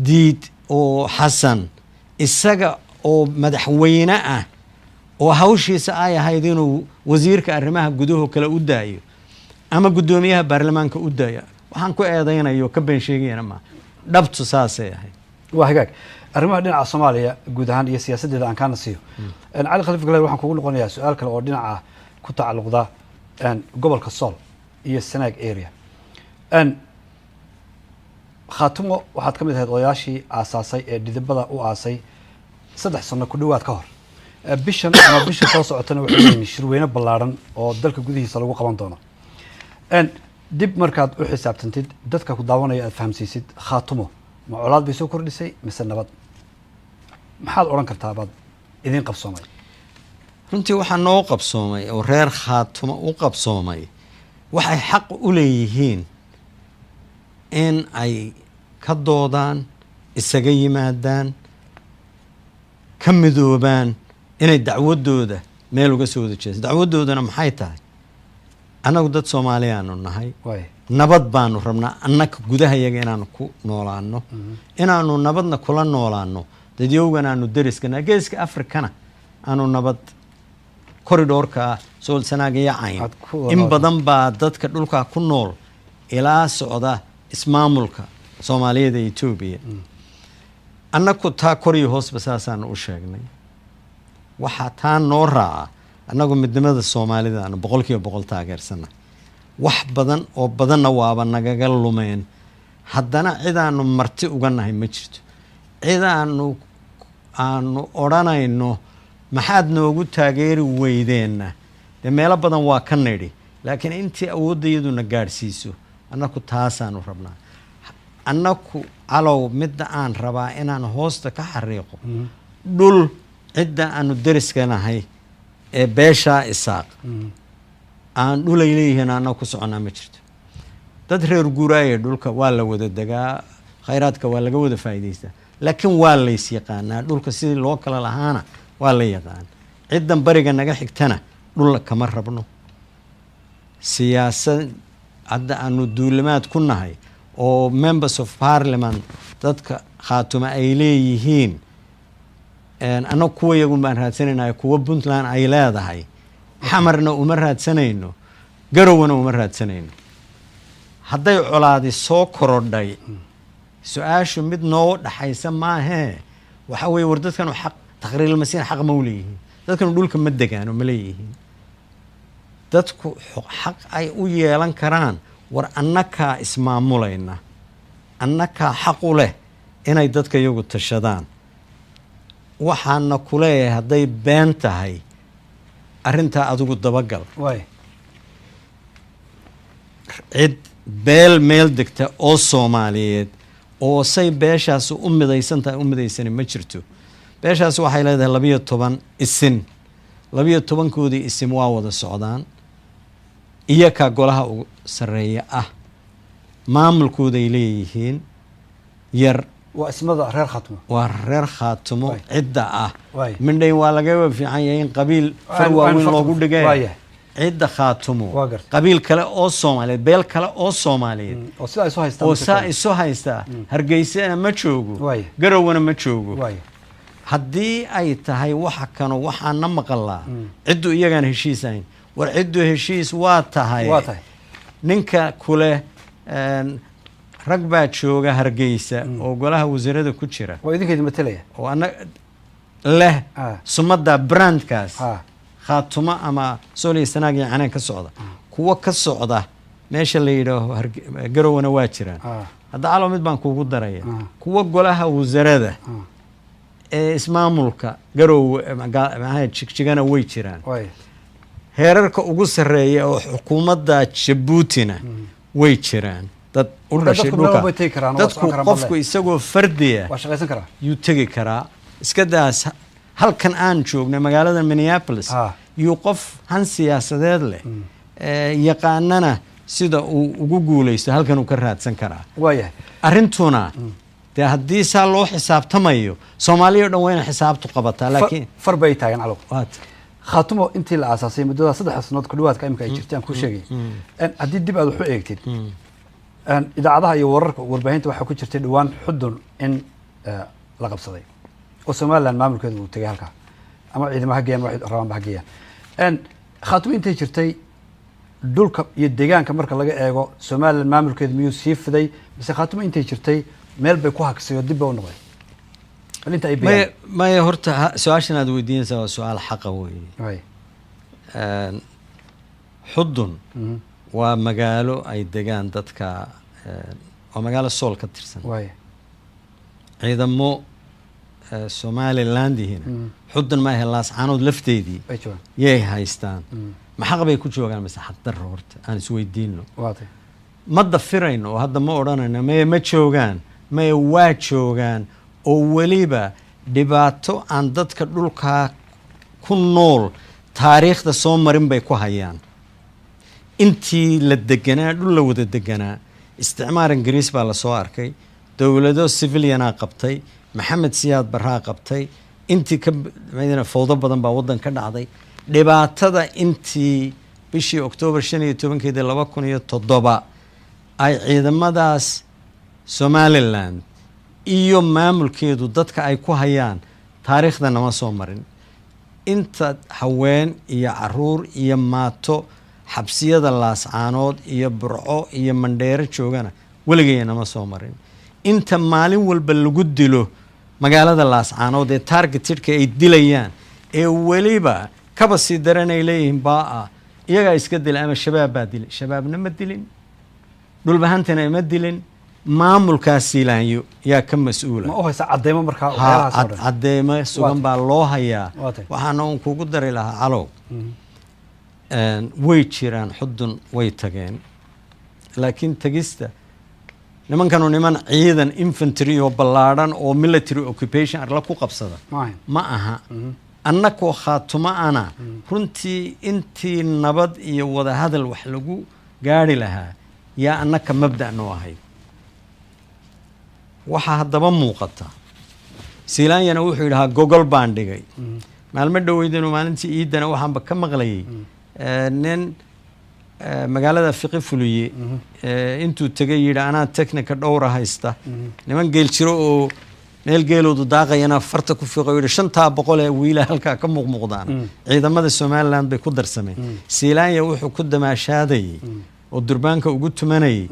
diid oo Xasan isaga oo madaxweyne ah oo hawshiisa ay ahayd inuu wasiirka arrimaha gudaho kale u daayo ama guddoomiyaha baarlamaanka u daayo. Waxaan ku eedaynayo ka been sheegayana maa, dhabtu saasay ahayd. Waa hagaag. Arrimaha dhinaca Soomaaliya guud ahaan iyo siyaasaddeeda aan kaana siiyo, Cali Khaliif Galeer, waxaan kugu noqonayaa su-aal kale oo dhinaca ku tacalluqda gobolka Sool iyo Sanaag area. Khaatumo waxaad ka mid ahayd odayaashii aasaasay ee dhidibada u aasay 3 sano ku dhowaad ka hor. Bishan ama bisha soo socotana waxay leeyihiin shirweyne ballaaran oo dalka gudihiisa lagu qaban doono. Dib markaad u xisaabtantid, dadka ku daawanaya aad fahamsiisid, Khaatumo ma colaad bay soo kordhisay mise nabad? Maxaad odhan kartaa baad idiin qabsoomay? Runtii waxaa noo qabsoomay oo reer Khaatumo u qabsoomay waxay xaq u leeyihiin in ay ka doodaan, isaga yimaadaan, ka midoobaan, inay dacwadooda meel uga soo wada jeesto. Dacwadoodana maxay tahay? Annagu dad Soomaaliyaanu nahay. Nabad baanu rabnaa annaga gudahayaga inaanu ku noolaano, inaanu nabadna kula noolaano dadyowgan aanu deriskana, Geeska Afrikana aanu nabad, corridor-ka Sool, Sanaag iyo Cayn. Aad ku wada In nooltahay. badan baa dadka dhulkaa ku nool ilaa socda ismaamulka Soomaaliyada ee Etoobiya. Annaku taa kor iyo hoosba saasaanu u sheegnay. Waxaa taa noo raaca, annagu midnimada Soomaalida aanu 100% taageersana. Wax badan oo badanna waaba nagaga lumeen, haddana cidaanu marti uga nahay ma jirto, cidaanu aanu odhanayno maxaad noogu taageeri weydeenna dee meelo badan waa ka nidhi, laakiin intii awooddayaduna gaadhsiiso annaku taasaanu rabnaa. Annaku calow midda aan rabaa inaan hoosta ka xariiqo, dhul cidda aanu deriska nahay ee beeshaa Isaaq aan dhulay leeyihiin annaga ku soconnaa ma jirto. Dad reer guuraaya, dhulka waa la wada degaa, khayraadka waa laga wada faa'iidaystaa, laakiin waa lays yaqaanaa, dhulka sidii loo kala lahaana waa la yaqaan. Ciddan bariga naga xigtana dhulla kama rabno. Siyaasad hadda aanu duulimaad ku nahay oo members of parliament dadka Khaatuma ay leeyihiin, annagu kuwa yagun baan raadsanaynaa, kuwa Puntland ay leedahay Xamarna uma raadsanayno, Garowana uma raadsanayno. Hadday colaadi soo korodhay, su-aashu mid noo dhaxaysa maahee, waxa weeye war dadkanu xaq taqriirmasiin xaq ma u leeyihiin? Dadkanu dhulka ma degaano ma leeyihiin? Dadku xaq ay u yeelan karaan, war annakaa ismaamulayna, annakaa xaq u leh inay dadka iyagu tashadaan. Waxaana ku leeyahay, hadday been tahay arrintaa, adigu dabagal. Cid beel meel degta oo Soomaaliyeed oo say beeshaasi u midaysan tahay u midaysani ma jirto. Beeshaasi waxay leedahay 12 isin. 12-koodii isim waa wada socdaan, iyakaa golaha ugu sarreeya ah, maamulkooday leeyihiin yar. Waa ismada reer Khaatimo. Waa reer Khaatimo cidda ah. Mindhayn waa lagaba fiican yahay in qabiil far waaweyn loogu dhigay cidda Khaatumo. Qabiil kale oo Soomaaliyeed, beel kale oo Soomaaliyeed oo sidaa isu haystaa oo saa isu haystaa, Hargeysana ma joogo, Garowana ma joogo. Haddii ay tahay waxa kano waxaan na maqalaa ciddu iyagaan heshiis ahayn. War ciddu heshiis waa tahay. Waa tahay. Ninka kule rag baa jooga Hargeysa oo golaha wasiirada ku jira oo idinka idin matelaya oo ana leh sumadda brandkaas Khaatumo ama Sooliya, Sanaag iyo Canaan ka socda, kuwo ka socda meesha la yidhaaho Garowana waa jiraan. Hadda calo mid baan kuugu daraya. Kuwo golaha wasarada ee ismaamulka Garowe, maxaa, Jigjigana way jiraan. Heerarka ugu sarreeya oo xukuumadda Jabuutina way jiraan dad u Marka dhashay dadku meel dhulka. walba way tegi karaan oo waa Dadku socon karaan. qofku Balle. isagoo fardiya waa shaqaysan karaa. Yuu tegi karaa. Iska daas halkan aan joognay, magaalada Minneapolis, yuu qof han siyaasadeed leh yaqaanana sida uu ugu guuleysto halkan uu ka raadsan karaa. Arrintuna dee haddii saa loo xisaabtamayo, Soomaaliya o dhan waa inay xisaabtu qabataa, laakiin Far bay taagan, Calow. Waata. Khaatumo intii la aasaasay, muddada 3 sanood ku dhawaadka imika ay jirtay aan kuu sheegay, haddii dib aad wax u eegtid idaacadaha iyo wararka warbaahinta, waxaa ku jirtay dhowaan Xudun in la qabsaday oo Somaliland maamulkeedu uu tegay halkaa, ama ciidamo ha geeyaan, waxay rabaanba ha geeyaan. Khaatumo intay jirtay, dhulka iyo deegaanka marka laga eego, Somaliland maamulkeedu miyuu sii fiday, mise Khaatumo intay jirtay meel bay ku haksay oo dib bay u noqday? Bal inta ay Maya, biyaan. Maya, horta su-aashan aad weydiinaysaa waa su-aal xaqa weeye. Xudun waa magaalo ay degaan dadka, waa magaalo Sool ka tirsan. Ciidamo Somaliland yihina Xudun maahe, Laascaanood lafteedii ay joogaan. Yay haystaan. Ma xaq bay ku joogaan mise xaq darro? Horta aan isweydiino. Waatay. Ma dafirayno oo hadda ma odhanayno maye ma joogaan. Maye, waa joogaan, oo weliba dhibaato aan dadka dhulkaa ku nool taariikhda soo marin bay ku hayaan. Intii la deganaa, dhul la wada deganaa, isticmaar Ingiriis baa lasoo arkay, dowlado civilianaa qabtay, Maxamed Siyaad Barraa qabtay, intii ka madina fowdo badan baa waddan ka dhacday. Dhibaatada intii bishii Oktoobar 15-keedii 2007 ay ciidamadaas Somaliland iyo maamulkeedu dadka ay ku hayaan taariikhda nama soo marin. Inta haween iyo caruur iyo maato xabsiyada Laascaanood iyo Burco iyo Mandheero joogana weligay nama soo marin. Inta maalin walba lagu dilo magaalada Laascaanood ee targetedka ay dilayaan, ee weliba kaba sii daran ay leeyihiin baa iyagaa iska dilay ama Shabaab baa dilay. Shabaabna ma dilin, Dhulbahantana ma dilin, maamulkaas Siilaanyo yaa ka mas-uula. Ma u haysa cadeymo markaa Ha, waxyaalahaas oo dhan? Cadeymo sugan baa loo hayaa. Waxaana uun kugu dari lahaa, Calow, way jiraan, Xudun way tageen, laakiin tegista nimankanu niman ciidan infantry oo ballaadhan oo military occupation arla ku qabsada Ma ahayn. Ma aha. Annakoo Khaatumo ana runtii intii nabad iyo wadahadal wax lagu gaari lahaa yaa annaka mabda' noo ahayd. Waxaa haddaba muuqata, Siilaanyana wuxuu yidhahaa gogol baan dhigay. Maalmo dhoweydinu maalintii iidana waxaanba ka maqlayay nin magaalada Fiqi Fuliye intuu tegay yidhi anaa technica dhowra haysta, niman geel jiro oo meel geeloodu daaqayana farta ku fiiqo, yidhi 500 ee wiila halkaa ka muuqmuuqdaan ciidamada Somaliland bay ku darsameen. Siilaanya wuxuu ku damaashaadayay oo durbaanka ugu tumanayay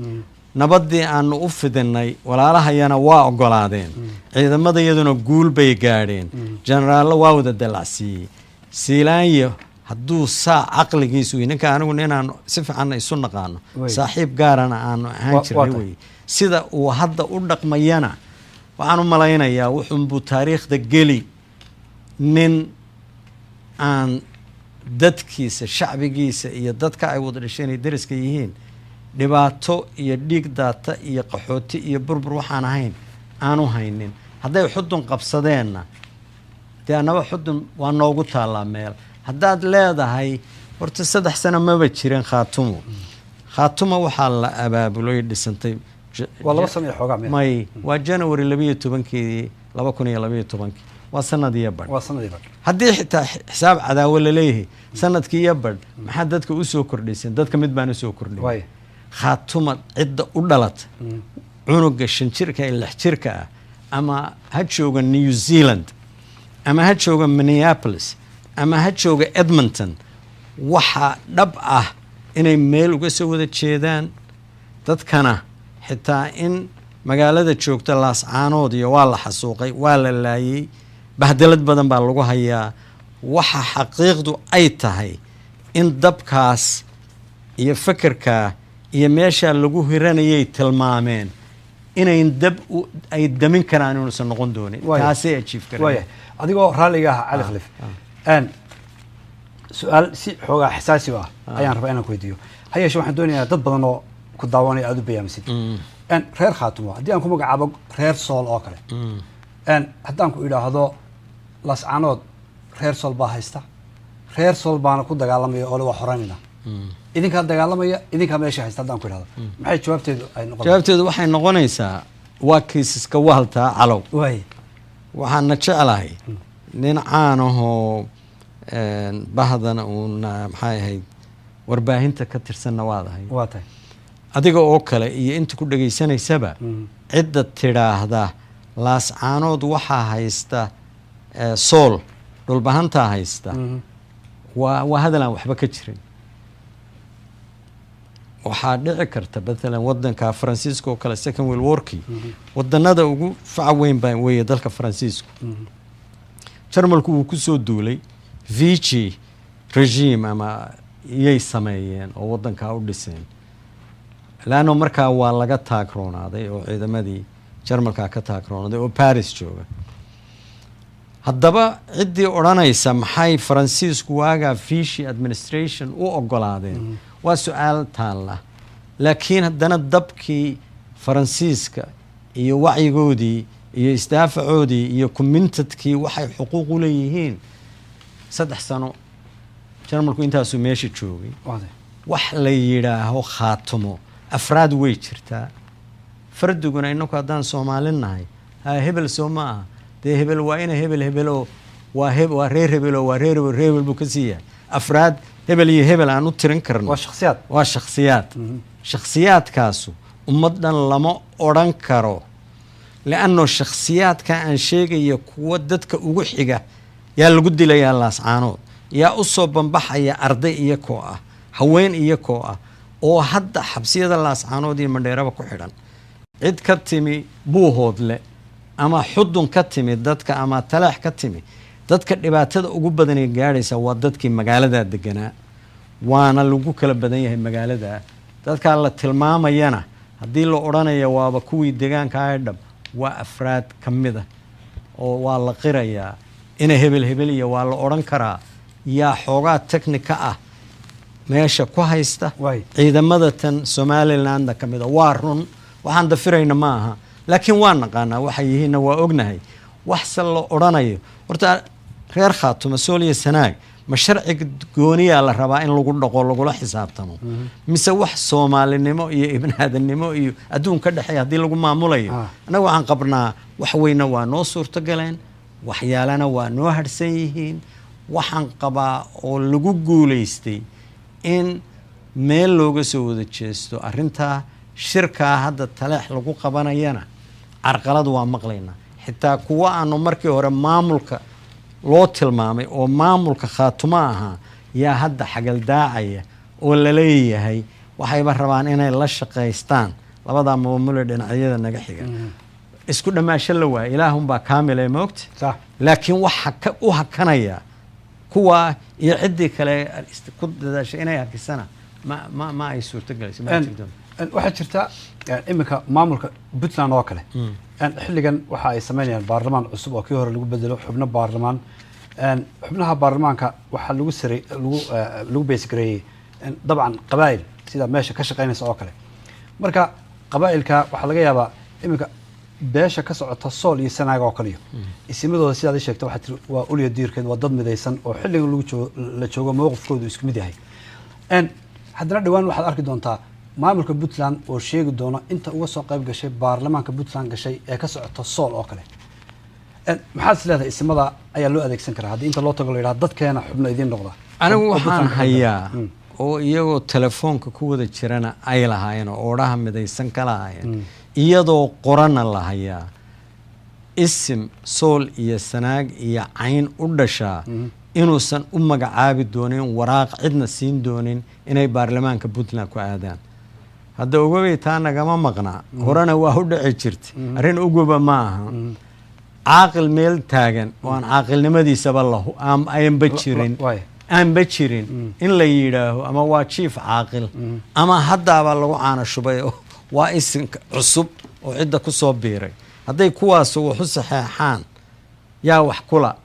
nabaddii aanu u fidinay walaalahayana waa ogolaadeen, ciidamada iyaduna guul bay gaadheen, generaallo waa wada dalacsiiyey Siilaanyo. Hadduu saa caqligiisu, ninka anigu ninaan si fiicanna isu naqaano, Wey. saaxiib gaarana aanu ahaan jirnay waa tahay. Wey sida uu hadda u dhaqmayana, waxaan u malaynayaa wuxuunbuu taariikhda geli nin aan dadkiisa, shacbigiisa iyo dadka ay wada dhasheen ay deriska yihiin dhibaato iyo dhiig daata iyo qaxooti iyo burbur waxaan ahayn aanu haynin. Hadday Xudun qabsadeenna, dee annaba Xudun waa noogu taallaa meel. Haddaad leedahay horta 3 sano maba jirin Khaatumo. Khaatumo waxaa la abaabulay, dhisantay Waa 2 sano iyo xoogaa miya? May, waa January 12-keedii 2012-kii, waa sanad iyo badh. Waa sanadii badh. Haddii xitaa xisaab cadaawo laleeyahay, sanadkii iyo badh maxaa dadka usoo kordhayseen? Dadka mid baan usoo kordhin. Khaatuma cidda u dhalata, cunuga 5 jirka ee 6 jirka ah, ama ha jooga New Zealand ama ha jooga Minneapolis ama ha jooga Edmonton, waxaa dhab ah inay meel uga soo wada jeedaan. Dadkana xitaa in magaalada joogta Laascaanood iyo waa la xasuuqay, waa la laayay, bahdelad badan baa lagu hayaa. Waxa xaqiiqdu ay tahay in dabkaas iyo fekerkaa iyo meeshaa lagu hiranayay tilmaameen inayn dab ay damin karaan inuusan noqon doonin. Taasay ajiif kareen. Waaya, adigoo raalliga ah, Cali Khaliif, su-aal si xoogaa xasaasi ah ayaan rabaa inaan ku weydiiyo. Ha yeeshee waxaan doonayaa dad badan oo ku daawanaya aada u bayaamisid. Reer Khaatumo haddii aan ku magacaabo reer Sool oo kale, haddaan ku idhaahdo Lascaanood reer Sool baa haysta, reer Sool baana ku dagaalamaya oo le waa xoreynayna, idinkaa dagaalamaya, idinkaa meesha haysta, haddaan ku idhahdo, maxay jawaabteedu ay noqon? Jawaabteedu waxay noqonaysaa waa kiisaska wahaltaa calow. Waxaana jeclahay nin caan ahoo bahdana uuna maxay ahayd warbaahinta ka tirsanna waad ahay. Waa tahay. Adiga oo kale iyo inta ku dhegaysanaysaba, cidda tidhaahda Laascaanood waxaa haysta Sool, Dhulbahantaa haysta, waa hadal aan waxba ka jirin. Waxaa dhici karta matalan wadanka Faransiiska oo kale, Second World Warkii wadanada ugu faca weyn baa weeye dalka Faransiisku. Jarmalku wuu kusoo duulay, Vichy regime ama iyay sameeyeen oo wadankaa u dhiseen, laanno markaa waa laga taagroonaaday oo ciidamadii Jarmalkaa ka taagroonaaday oo Paris jooga. Haddaba ciddii odhanaysa maxay Faransiisku waagaa Vichy administration u ogolaadeen, waa su-aal taalla. Laakiin haddana dabkii Faransiiska iyo wacyigoodii iyo isdaafacoodii iyo commitmentkii waxay xuquuq u leeyihiin, 3 sano Jarmalku intaasuu meesha joogay. Waa tahay. Wax la yidhaaho Khaatumo afraad way jirtaa. Fardiguna inaku haddaan Soomaalin nahay, ha hebel soo ma aha, dee hebel waa ina hebel, hebelo waa heb, waa reer hebelo, waa reer hebel, reer hebel buu ka sii yahay. Afraad hebel iyo hebel aan u tirin karno. Waa shakhsiyaad. Waa shakhsiyaad. Shakhsiyaadkaasu ummad dhan lama odhan karo, lianno shakhsiyaadka aan sheegaya kuwa dadka ugu xiga yaa lagu dilayaa Laascaanood, yaa u soo bambaxaya arday iyakoo ah, haween iyakoo ah, oo hadda xabsiyada Laascaanood iyo Mandheeraba ku xidhan. Cid ka timi Buuhoodle ama Xudun ka timi dadka ama Talaax ka timi, dadka dhibaatada ugu badanay gaadhaysa waa dadkii magaalada deganaa, waana lagu kala badan yahay magaalada. Dadkaa la tilmaamayana haddii la odhanaya waaba kuwii deegaanka ee dhab, waa afraad ka mid a oo waa la qirayaa ina hebel hebel iyo waa la odhan karaa, yaa xoogaa technica ah meesha ku haysta. Ciidamada tan Somalilandna ka mid a, waa run, waxaan dafirayna ma aha, laakiin waa naqaanaa waxay yihiinna, waa ognahay. Waxse la odhanayo horta reer Khaatuma, Sool iyo Sanaag, ma sharciga gooniyaa la rabaa in lagu dhaqo, lagula xisaabtamo, mise wax Soomaalinimo iyo ibnaadannimo iyo adduun ka dhexeeya haddii lagu maamulayo? Annaga waxaan qabnaa wax weyna waa noo suurto galeen, waxyaalana waa noo harhsan yihiin. Waxaan qabaa oo lagu guulaystay in meel looga soo wada jeesto arrintaa. Shirkaa hadda Taleex lagu qabanayana carqalad waa maqlaynaa, xitaa kuwa aanu markii hore maamulka loo tilmaamay oo maamulka Khaatumo ahaa yaa hadda xagaldaacaya oo la leeyahay waxayba rabaan inay la shaqaystaan labadaa maamul ee dhinacyada naga xiga. Isku dhammaasho la waaya, ilaahunbaa kaamil ee moogta. Laakiin waxa u hakanaya Kuwaa iyo ciddii kale ku dadaashay inay hakisana ma ay suurtogelayso, ma jirto. Waxaa jirta iminka maamulka Puntland oo kale, xilligan waxa ay sameynayaan baarlamaan cusub oo kii hore lagu bedelo xubno baarlamaan. Xubnaha baarlamaanka waxaa lagu saray, lagu beesgareeyey dabcan qabaa'il sida meesha ka shaqeynaysa oo kale. Marka qabaa'ilka waxaa laga yaabaa iminka beesha ka socota Sool iyo Sanaaga oo kale iyo isimadooda, sidaad ii sheegta, waxaa tiri waa ulya diirkeed, waa dad midaysan oo xilligan lagu joogo la joogo mowqifkoodu isku mid yahay. Haddana dhawaan waxaad arki doontaa maamulka Puntland oo sheegi doona inta uga soo qayb gashay baarlamaanka Puntland gashay ee ka socota Sool oo kale. Maxaad is leedahay isimada ayaa loo adeegsan karaa haddii inta loo tago la yidhaha dadkeena xubno idiin noqda? Anigu oo waxaan Puntland ka hayaa Mm. oo iyagoo telefoonka ku wada jirana ay lahaayeen oo odhaha midaysan ka lahaayeen, iyadoo qorana la hayaa, isim Sool iyo Sanaag iyo Cayn u dhashaa inuusan u magacaabi doonin, waraaq cidna siin doonin inay baarlamaanka Puntland ku aadaan. Hadda ogobay, taa nagama maqnaa, horena waa u dhici jirta, arrin ugoba ma aha. Caaqil meel taagan oo aan caaqilnimadiisaba lahu aanba jirin, waay. aanba jirin in la yidhaaho ama waa jiif caaqil ama haddaabaa lagu caana shubay oo waa isinka cusub oo cidda ku soo biiray, hadday kuwaasu wax u saxeexaan, yaa wax kula?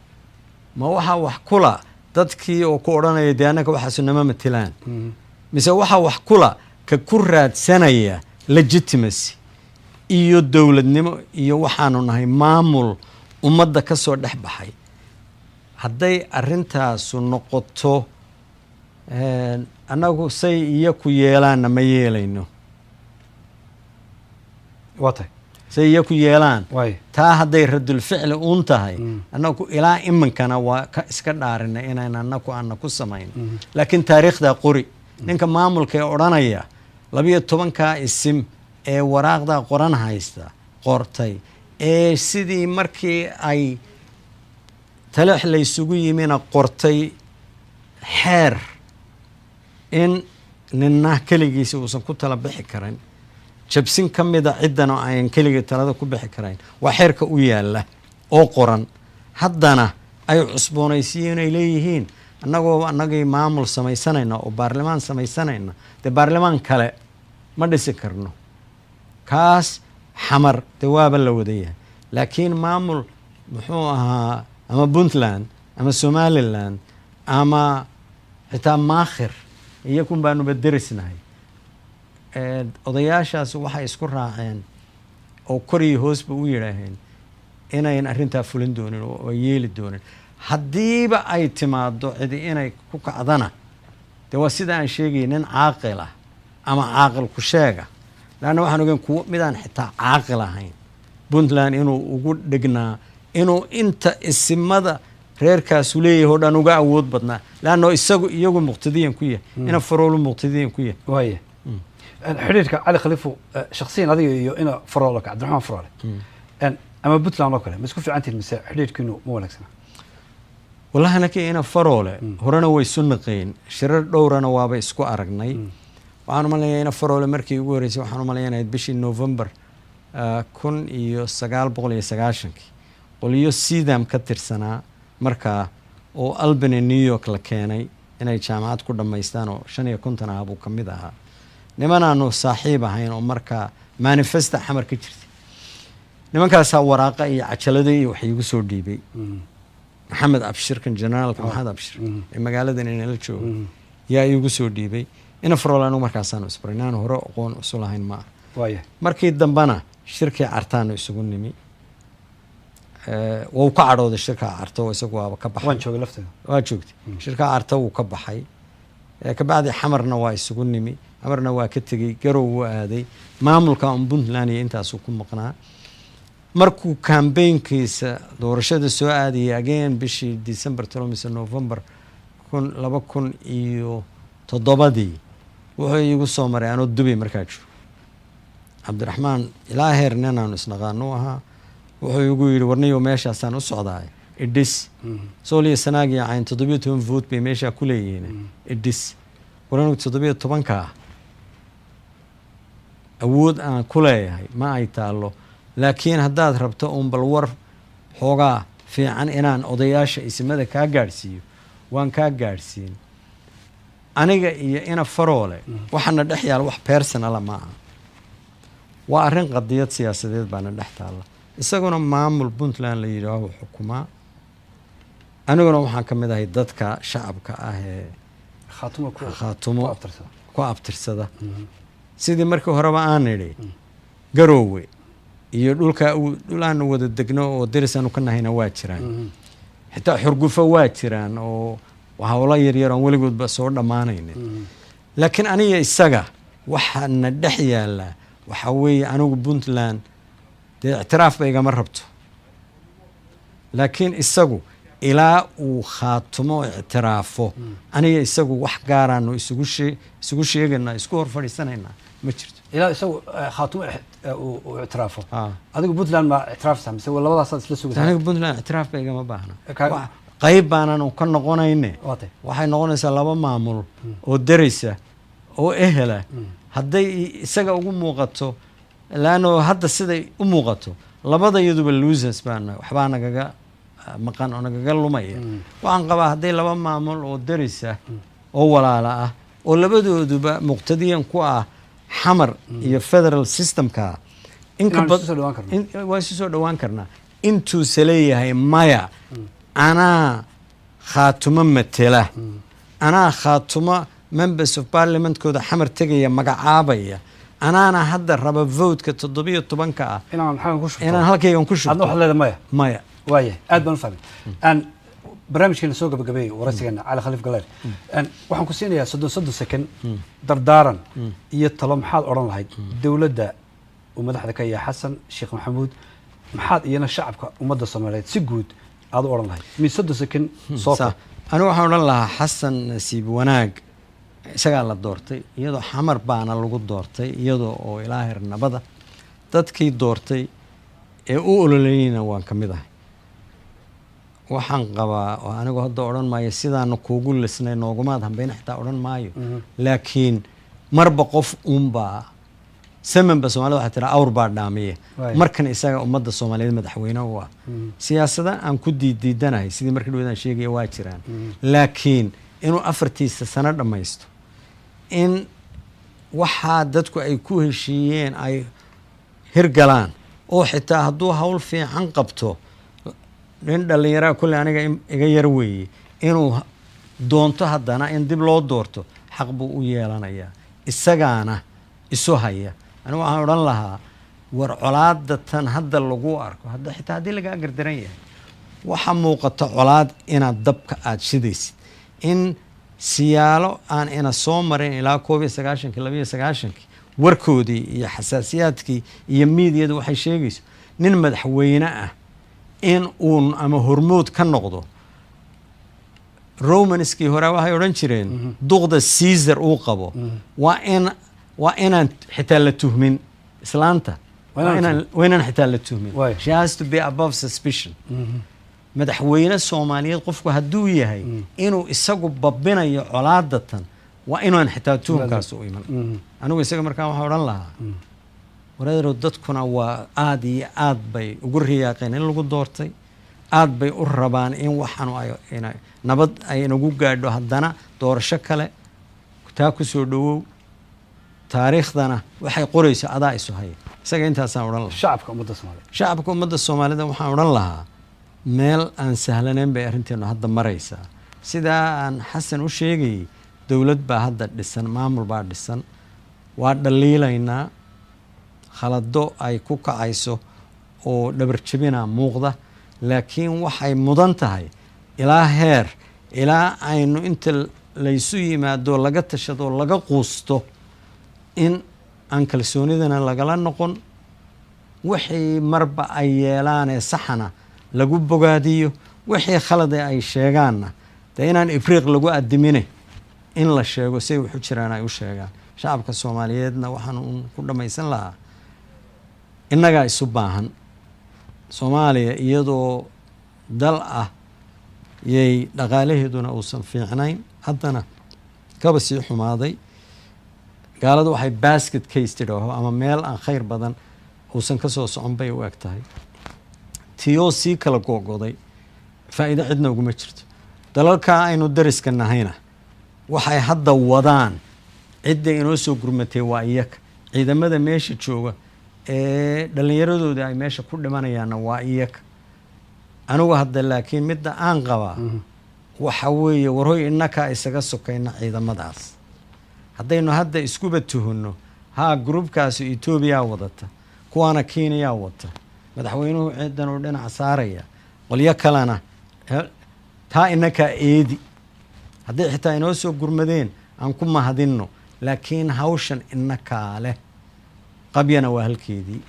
Ma waxaa wax kula dadkii oo ku odhanaya dee annaka waxaasu nama matilaan, mise waxaa wax kula ka ku raadsanaya legitimacy iyo dowladnimo iyo waxaanu nahay maamul ummadda ka soo dhex baxay? Hadday arrintaasu noqoto, annagu say iyo ku yeelaanna ma yeelayno. Waa tahay. Say iyo ku yeelaan, waay taa hadday radulficli uun tahay, annagu ilaa iminkana waa ka iska dhaarinay inayn annaku aana ku samayn. Laakiin taariikhdaa qori, ninka maamulka ee odhanaya 12-kaa isim ee waraaqdaa qoran haysta qortay ee sidii markii ay taleex laysugu yimina qortay xeer in ninna keligiisa uusan ku tala bixi karin, jabsin ka mida ciddana ayan keligii talada ku bixi karayn, waa xeerka u yaalla oo qoran, haddana ay cusboonaysiiyeen ay leeyihiin annagoo annagii maamul samaysanayna oo baarlamaan samaysanayna, dee baarlamaan kale ma dhisi karno, kaas Xamar dee waaba la wada yahay. Laakiin maamul muxuu ahaa, ama Puntland ama Somaliland ama xitaa Maakhir, iyakun baanuba derisnahay. Odayaashaas waxay isku raaceen oo kor iyo hoosba u yidhaaheen inayn arrintaa fulin doonin oo ay yeeli doonin. Haddiiba ay timaado cidi inay ku kacdana, dee waa sida aan sheegayay, nin caaqil ah ama caaqil ku sheega, leanna waxaan ogeyn kuwo midaan xitaa caaqil ahayn Puntland inuu ugu dhignaa, inuu inta isimada reerkaasu leeyahay oo dhan uga awood badnaa, leanno isagu iyagu muqtadiyan ku yahay, ina Faroolu muqtadiyan ku yahay. Waaya, xidhiirka Cali Khaliifu shaksiyan adiga iyo ina Faroole, Cabdiraxmaan Faroole, ama Puntland oo kale, ma isku fiican tihin mise xidhiirkiinu ma wanaagsana? Wallahi anaka ina Faroole horena way isu naqeen, shirar dhowrana waaba isku aragnay. Waxaan umaleeyaa ina Faroole markii ugu horreysay, waxaan umaleeyaa inayd bishii November 1990-kii, qoliyo sidam ka tirsanaa markaa oo Albany, New York la keenay inay jaamacad ku dhammaystaan oo 55 ah buu ka mid ahaa, nimanaanu saaxiib ahayn oo markaa manifesta Xamar ka jirtay. Nimankaasaa waraaqa iyo cajalada iyo wax iigu soo dhiibay. Maxamed Abshirkan, generaalka Maxamed Abshir ee magaaladan inala joogo, yaa iigu soo dhiibay ina Farool. Anigu markaasaanu isbaray, inaan hore aqoon isu lahayn ma aha. Markii dambena shirkii Cartaanu isugu nimi. Wuu ka cadhooday shirkaa Carto oo isagu waaba ka baxay. Waan joogay lafteeda. Waa joogtay shirkaa Carto, wuu ka baxay. Kabacdi Xamarna waa isugu nimi, Xamarna waa ka tegey, Garow wuu aaday, maamulka un Puntland iyo intaasuu ku maqnaa. Markuu kambeynkiisa doorashada soo aadayay again bishii December talo mise November 2007-dii, wuxuu iigu soo maray anoo Dubay markaa joogo. Cabdiraxmaan ilaa heer nin aanu isnaqaano u ahaa. Wuxuu igu yidhi, "Warniyo, meeshaasaan u socdaay, idhis. Sool iyo Sanaag iyo Cayn 17 vote bay meeshaa ku leeyihiin, idhis." War anigu 17-kaa awood aan ku leeyahay ma ay taallo, laakiin haddaad rabto uun bal war xoogaa fiican inaan odayaasha isimada kaa gaadhsiiyo. Waan kaa gaadhsiin. Aniga iyo ina Faroole waxaana dhex yaala wax personal ah ma aha, waa arrin qadiyad siyaasadeed baana dhex taalla. Isaguna maamul Puntland la yidhaaho xukumaa, aniguna waxaan ka mid ahay dadka shacabka ah ee Khaatumo ku Khaatumo ku abtirsada. Ku abtirsada. Sidii markii horeba aan idhi, Garoowe iyo dhulka dhul aanu wada degno oo deris aanu ka nahayna waa jiraan, xitaa xurgufo waa jiraan oo howlo yaryar oon weligoodba soo dhammaanaynin. Laakiin aniga isaga waxaana dhex yaallaa waxaa weeye, anigu Puntland dee ictiraaf ba igama rabto, laakiin isagu ilaa uu Khaatumo ictiraafo, aniga isagu wax gaaraanu isugu sheegaynaa, isku hor fadhiisanaynaa ma jirto. Ilaa isagu Khaatumo uu ictiraafo, adigu Puntland ma ictiraafsa mise labadaasaad isla sugaysaa? Aniga Puntland ictiraaf ba igama baahna. Qayb baanan ka noqonayne. Waatay. Waxay noqonaysaa laba maamul oo deraysa oo ehela hadday isaga ugu muuqato, laanno hadda siday u muuqato labada iyaduba losers baana, waxbaa nagaga maqan oo nagaga lumaya. Waxaan qabaa hadday laba maamul oo derisa oo walaala ah oo labadooduba muqtadiyan ku ah Xamar iyo federal systemka inka Inaan isu soo dhawaan karno. Waa isu soo dhawaan karnaa. Intuuse leeyahay maya, anaa Khaatumo matela, anaa Khaatumo members of parliamentkooda Xamar tegaya magacaabaya, anaana hadda raba vote-ka 17-ka ah inaan xagan ku shubto, inaan halkaygan ku adna shubto. Waxaad leedahay maya. Maya. Waaya, aad baan u fahmay. Aan barnaamijkeena soo gabagabeeyey, waraysigeena Cali Khaliif Galeer. Waxaan ku siinayaa 30 second, dardaaran iyo talo. Maxaad odhan lahayd dowladda uu madaxda ka yahay Xasan Sheekh Maxamuud? Maxaad iyana shacabka ummadda Soomaaliyeed si guud aad u odhan lahayd? Mi 30 second soo Sa- Anigu waxaan odhan lahaa, Xasan nasiib wanaag isagaa la doortay, iyadoo Xamar baana lagu doortay, iyadoo oo ilaa heer nabada dadkii doortay ee u ololeynayna waan ka mid ahay. Waxaan qabaa oo anigu hadda odhan maayo sidaana kuugu lisnay noogumaad hambayna, xitaa odhan maayo, laakiin marba qof uunbaa samanba Soomaalida waxay tiraa awr baa dhaamiye. Markan isaga ummadda Soomaaliyeed madaxweyne u ah, siyaasada aan ku diiddiidanahay sidii markii dhaweyd aan sheegaya waa jiraan, laakiin inuu afartiisa sano dhammaysto, in waxaa dadku ay ku heshiiyeen ay hirgalaan, oo xitaa hadduu hawl fiican qabto, nin dhallinyaraa kolley aniga iga yar weeye, inuu doonto haddana in dib loo doorto xaq buu u yeelanayaa, isagaana isu haya. Anigu waxaan odhan lahaa, war colaadda tan hadda lagu arko, hadda xitaa haddii lagaa gardaran yahay, waxaa muuqata colaad inaad dabka aada shidaysid, in siyaalo aan ina soo marin ilaa 91-kii, 92-kii, warkoodii iyo xasaasiyaadkii iyo miidiyadu waxay sheegayso, nin madaxweyne ah in uun ama hormood ka noqdo. Romanskii hore waxay odhan jireen duqda Caesar uu qabo waa inaan xitaa la tuhmin islaanta. Waa inaan waa inaan, waa inaan xitaa la tuhmin. She has to be above suspicion. Madaxweyne Soomaaliyeed qofku hadduu yahay, inuu isagu babinayo colaadatan waa inaan xitaa tuhumkaas u iman. Anigu isaga markaan waxaan odhan lahaa, wareerow, dadkuna waa aada iyo aad bay ugu riyaaqeen in lagu doortay, aad bay u rabaan in waxaanu ay nabad ay inagu gaadho, haddana doorasho kale taa ku soo dhawow, taariikhdana waxay qorayso adaa isu haya. Isaga intaasaan odhan lahaa. Shacabka ummadda Soomaaliyeed? Shacabka ummadda Soomaalida waxaan odhan lahaa, meel aan sahlanayn bay arrinteenu hadda maraysaa. Sidaa aan Xasan u sheegayay, dowlad baa hadda dhisan, maamul baa dhisan, waa dhaliilaynaa, khalado ay ku kacayso oo dhabar jebina muuqda, laakiin waxay mudan tahay ilaa heer ilaa aynu inta laysu yimaado laga tashado laga quusto in aan kalsoonidana lagala noqon, wixii marba ay yeelaanee saxana lagu bogaadiyo, wixii khalade ay sheegaanna dee inaan ibriiq lagu adimine in la sheego say waxu jiraan ay u sheegaan. Shacabka Soomaaliyeedna waxaan uun ku dhammaysan lahaa, innagaa isu baahan. Soomaaliya iyadoo dal ah yay dhaqaalaheeduna uusan fiicnayn, haddana kaba sii xumaaday. Gaaladu waxay basket case tidhaaho ama meel aan khayr badan uusan ka soo socon bay u eg tahay, tiyoo sii kala gogoday faa'iido cidna uguma jirto. Dalalka aynu dariska nahayna waxay hadda wadaan, cidda inoo soo gurmatay waa iyaga. Ciidamada meesha jooga ee dhallinyaradooda ay meesha ku dhimanayaanna waa iyaga. Anigu hadda laakiin midda aan qabaa waxa weeye, warhoy, innakaa isaga sokayna ciidamadaas. Haddaynu hadda iskuba tuhunno haa, gruubkaasi Etoobiyaa wadata, kuwaana Kenyaa wata, madaxweynuhu ciidan uu dhinaca saaraya, qolyo kalena taa inakaa eedi. Hadday xitaa inoo soo gurmadeen, aan ku mahadinno, laakiin hawshan inakaa leh, qabyana waa halkeedii.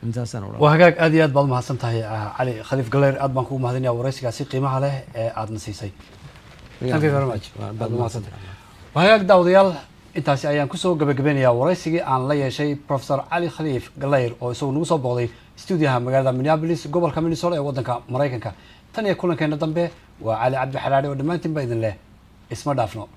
Intaasaan odhan. Waa hagaag, aad iyo aad baad umahadsan tahay, Cali Khaliif Galeyr. Aad baan kugu mahadinaya waraysigaasi qiimaha leh ee aadna siisay. Thank you very much. Aad baad umahadsan tahay. Waa hagaag, daawadayaal, intaasi ayaan kusoo gabagabeynayaa waraysigii aan la yeeshay Professor Cali Khaliif Galeyr oo isagu nagu soo booqday stuudiyaha magaalada Minneapolis, gobolka Minnesota ee waddanka Maraykanka. Tan iyo kulankeena dambe, waa Cali Cabdi Xalaari oo dhammaantiin ba idin leh isma dhaafno.